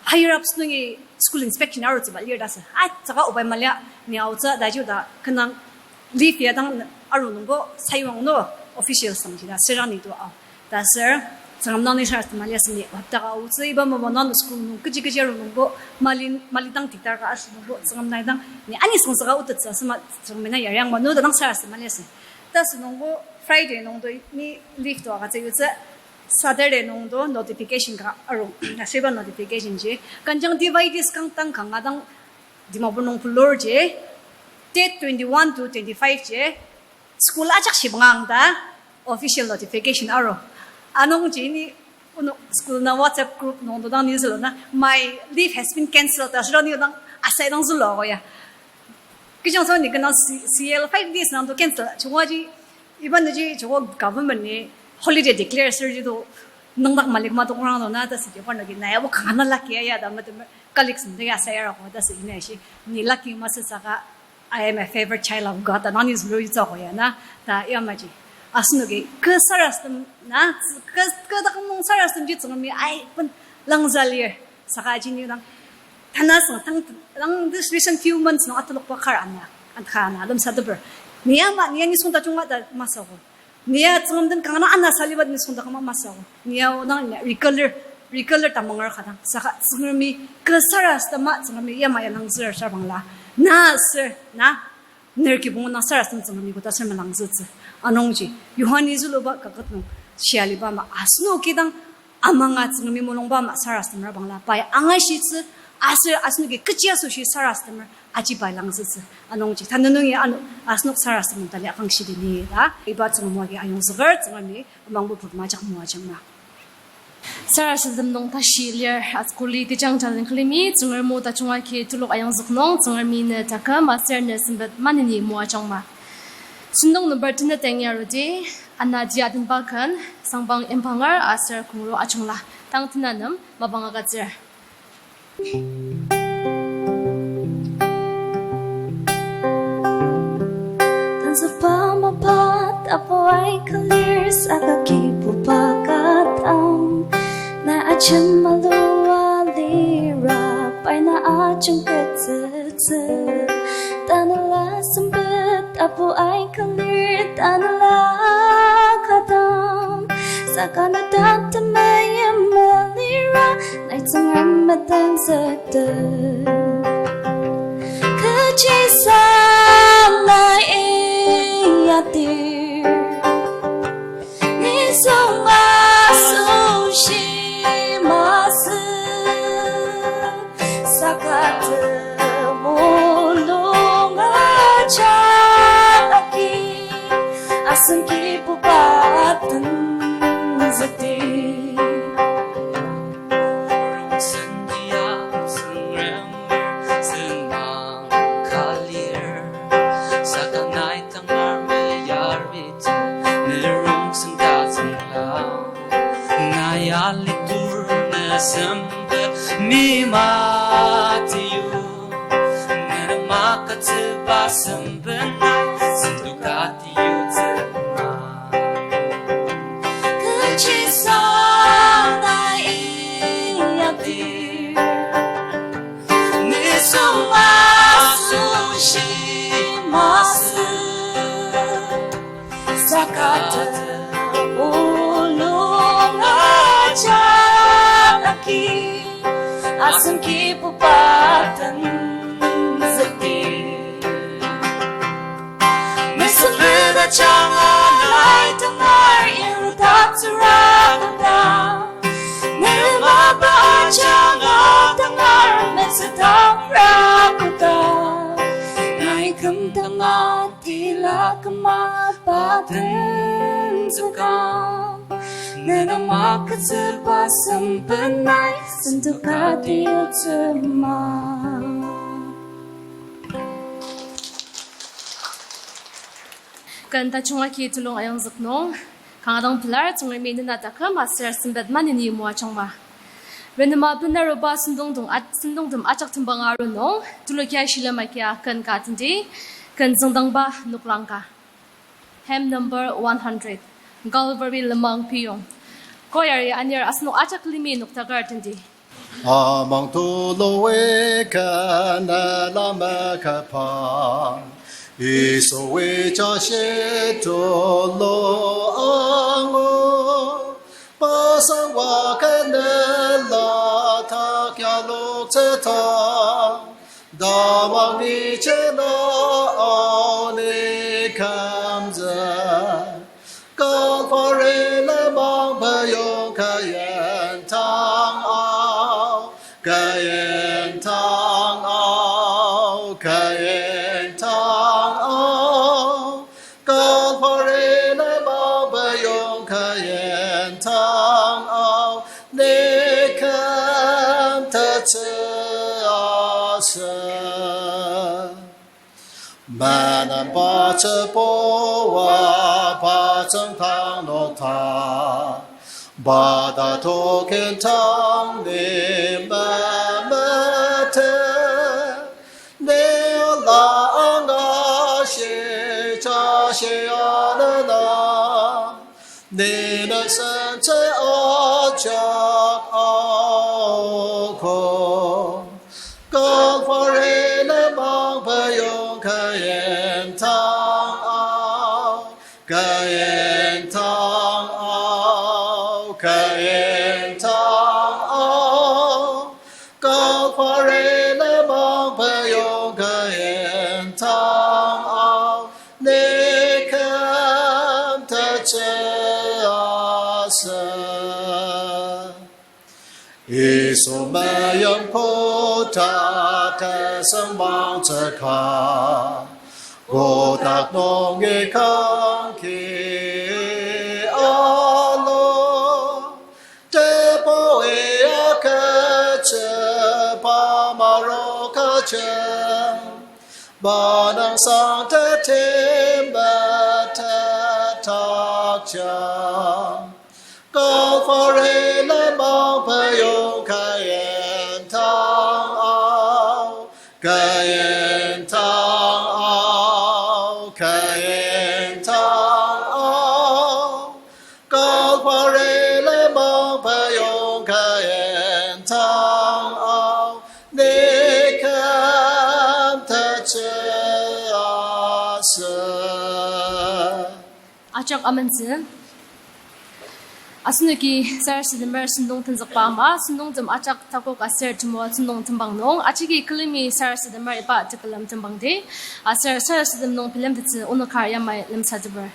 higher ups nungi school inspection arutsüba lir ta sü. Ai, saka obai malia ni aotsü ta ji ta kenang leave ya dang aru nungbo sayuang no officials dang ji ta sürang ni to ao. Ta sür, Tsüngrem dang ni sarasadema liasü ni, hopta ka aotsü iba mabo nang school nung kechi kechi aru nungbo, mali, mali dang tiktar ka ashi nungbo, Tsüngrem nai dang ni ani song saka otettsü asüma Tsüngrem na yariang ma no ta dang sarasadema liasü. Ta sü nungbo Friday nungdo ni leave to agütsü yutsü, Saturday nungdo notification ka aru, ta sür iba notification ji. Kanjang devices kang tang kanga dang Dimapur nung pulur ji, date twenty-one to twenty-five ji, school ajak shibangang ta official notification aru. Anungji ni onok school na WhatsApp group nungdo dang ni zülu na, "My leave has been cancelled," ta sür dang ni dang asai dang zülu ako ya. Kijang sa ni kena C-, C L five days nungdo cancel. Chungwaji, iba nüji chungwa government ni holiday declare sür ji to nüngdak malik ma tokrang to na ta sü ji parnoki na yabo kanga na lucky ya ta ma temer colleagues nde ya sa ya rako ta sü ina shi ni lucky masü saka I am a favored child of God ta nang ni zülu yutsü ako ya na ta yamaji. Asenoki kü sarasadem na, kü, kü taküm nung sarasadem ji Tsüngremi ai pen langzü lir. Saka aji ni dang, tanü seng, tang, tang, this recent few months nung atalokba kar ana, anka ana, lemsateper. Ni ama, ni ya nisung tajunga ta masü ako. Ni ya Tsüngrem den kanga ana saliba nisung ta kama masü ako. Ni ya o dang ni ya regular, regular tamanger ka dang. Saka Tsüngremi kü sarasadema Tsüngremi yamai ya langzür sarbangla. Na sür, na, ner kibong na sarasadem Tsüngremi koda sür malangzütsü. Anungji, Yohani züluba kaket nung shia aliba ama asenoki dang amanga Tsüngremi mulungba ama sarasademer bangla pai angashitsü, aser asenoki kechi asoshi sarasademer aji pai langzütsü. Anungji tanü nungi ano asenok sarasadem nung tali akangshidi ni ta iba Tsüngrem o agi ayongzüker, Tsüngremi amangbo putma ajak moajangma. Sarasadem nung tashi lir askuli tejang jalen külemi Tsüngrem o tajung agi telok ayongzük nung Tsüngremi ne taküm aser ne sempet maneni moajangma. Sentong number tenet yangi arudi, ana tia tenba ken, Sangbang Impangar aser Kongro Ajungla, tang tena nem mapang agütsür. Tanzüba mapa tapu aika lir saka Kibuba ka dang, na ajen malua lira pai na ajungkettsütsü. Tanela sempet tapu aika lir tanela ka dang, saka na dak temeim melira nai Tsüngrem metenzüktet. Kechisa nai inyatir, nisung asoshi masü, saka temulung ajak agi asen Kibuba tenzükti. Rongsen ya Tsüngrem senang ka lir, saka nai tangar meyari, ne rongsen ka züngla. Nai alitur ne sempet mi matiu, ne makütsüba sempet nai sentuka tiutsüma. Kechisa nai inyatir, nisung asoshi masü, saka temulung ajak agi asen Kibuba tenzükti. Mesüpeta janga nai tangar irudatsüra koda, ne mapa janga tangar mesüdakra koda, nai küm tanga tila küma patenzükang, ne na makütsüba sempet nai sentuka tiutsüma. Ken tajung agi telung ayongzük nung, kanga dang pelar Tsüngremi nena taküm aser sempet maneni moajangma. Renema benaruba sentongtem a-, sentongtem ajak tembang aru nung, telokia shilem agia ken ka tendi, ken züngdangba noklang ka. Hymn number one hundred, Calvary Lenmang Piyong. Choir-i anir asenok ajak külemi noktakar tendi. Amang tulu ken alama kapa, Yisui jashi tulu angu, pasang wa kenela takyaloktsüta, tamang ni jena aoni kümzü. Calvary lenmang peyong kayintang ao, kayintang ao, kayintang ao. Calvary lenmang peyong kayintang ao, ni küm tetsü asü. Manenba tsübua pa tsüngtang nokta, pa ta tokintang ni memete, ni la angashi jashi anena, ni ne sentsü ajak aogo. Calvary lenmang peyong kayintang ao, kayintang ao, kayintang ao. Calvary lenmang peyong kayintang ao, ni küm tetsü asü. Yisu mayim kotak tesüngmangtsüka, kotak nungi kangki alu, tebui aketsü pa marukaja, manang sang tetimba tetakja. Calvary lenmang peyong kayintang ao, kayintang ao, kayintang ao. Calvary lenmang peyong kayintang ao, ni küm tetsü asü. Ajak amentsü. Asenoki sarasademer sentong tenzükba ama, sentongtem ajak takok aser temoatsü nung tembang nung, ajaki külemi sarasademer iba tekülem tembangdi, aser sarasadem nung bilemtettsü onok kar yamai lemsateper.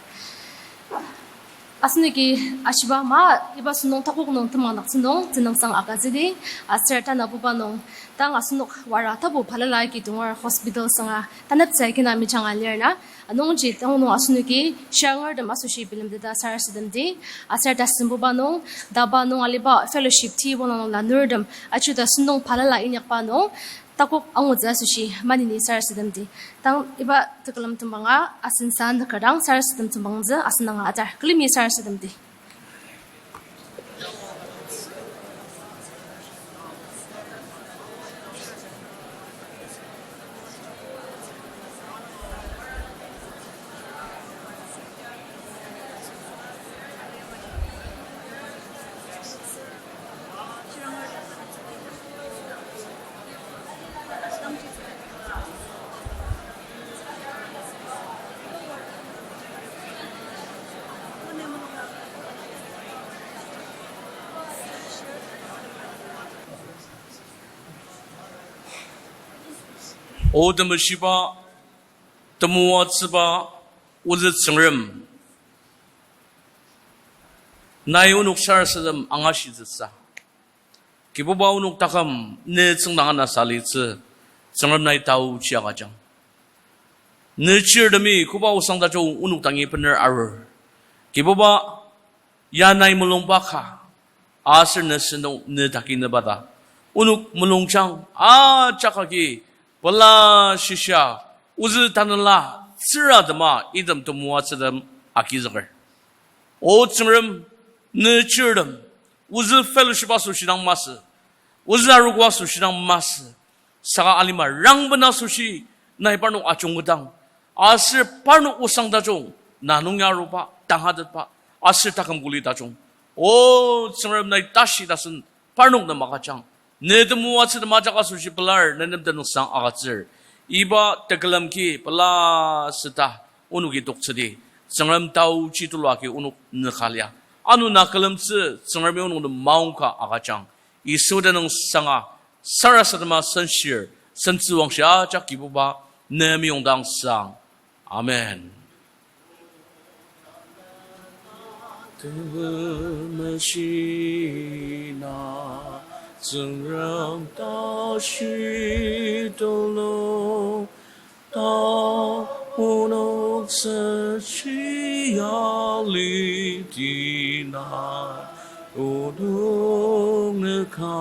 Asenoki ashiba ama, iba sentong takok nung tembangdaktsü nung tenüngsang agütsüdi, aser tanabuba nung, tang asenok wara tapu balala agi tonger hospital sanga taneptsü kina mejanga lir na, anungji tang nung asenoki shirangertem asoshi bilemteta sarasademdi, aser tasembuba nung, taba nung aliba fellowship ti wala nung lanurtem, ajuta sentong balala inyakba nung, takok angutsü asoshi maneni sarasademdi. Tang iba tekülem tembanga asen sa nükerdang sarasadem tembangtsü asen anga atar. Külemi sarasademdi. O temeshiba, temoatsüba, ozü Tsüngrem, nai onok sarasadem angashitsüsa. Kibuba, onok taküm ne tsüngdang anasa litsü, Tsüngrem nai taochi agüjang. Ne chirtemi koba osang tajung onok dangi bener arur. Kibuba, ya nai mulungba ka, aser ne sentong ne takinüba ta onok mulungjang ajak agi pela shisa, ozü tanela tsüratema item temoatsütem agizüker. O Tsüngrem, ne chirtem, ozü fellowship asoshi dang masü, ozü arogo asoshi dang masü, saka alima rangben asoshi nai parnok ajungketang, aser parnok osang tajung, na nung ya aruba, tangatetba, aser taküm kuli tajung, O Tsüngrem, nai tashi tasen parnok nem agüjang. Ne temoatsütem ajak asoshi pelar, ne nem tenüngsang agütsür. Iba tekülem ki pela süta onoki toktsüdi. Tsüngrem taochi tulu agi onok nüka lia. Ano na külemtsü Tsüngremi onok nem maongka agüjang. Yisu tenüngsanga sarasadema senshir, sentsüwangshi ajak Kibuba, ne meyongdang sang. Amen. Tebemeshina Tsüngrem tashi tulu, ta onok senshi yalidina onok nüka.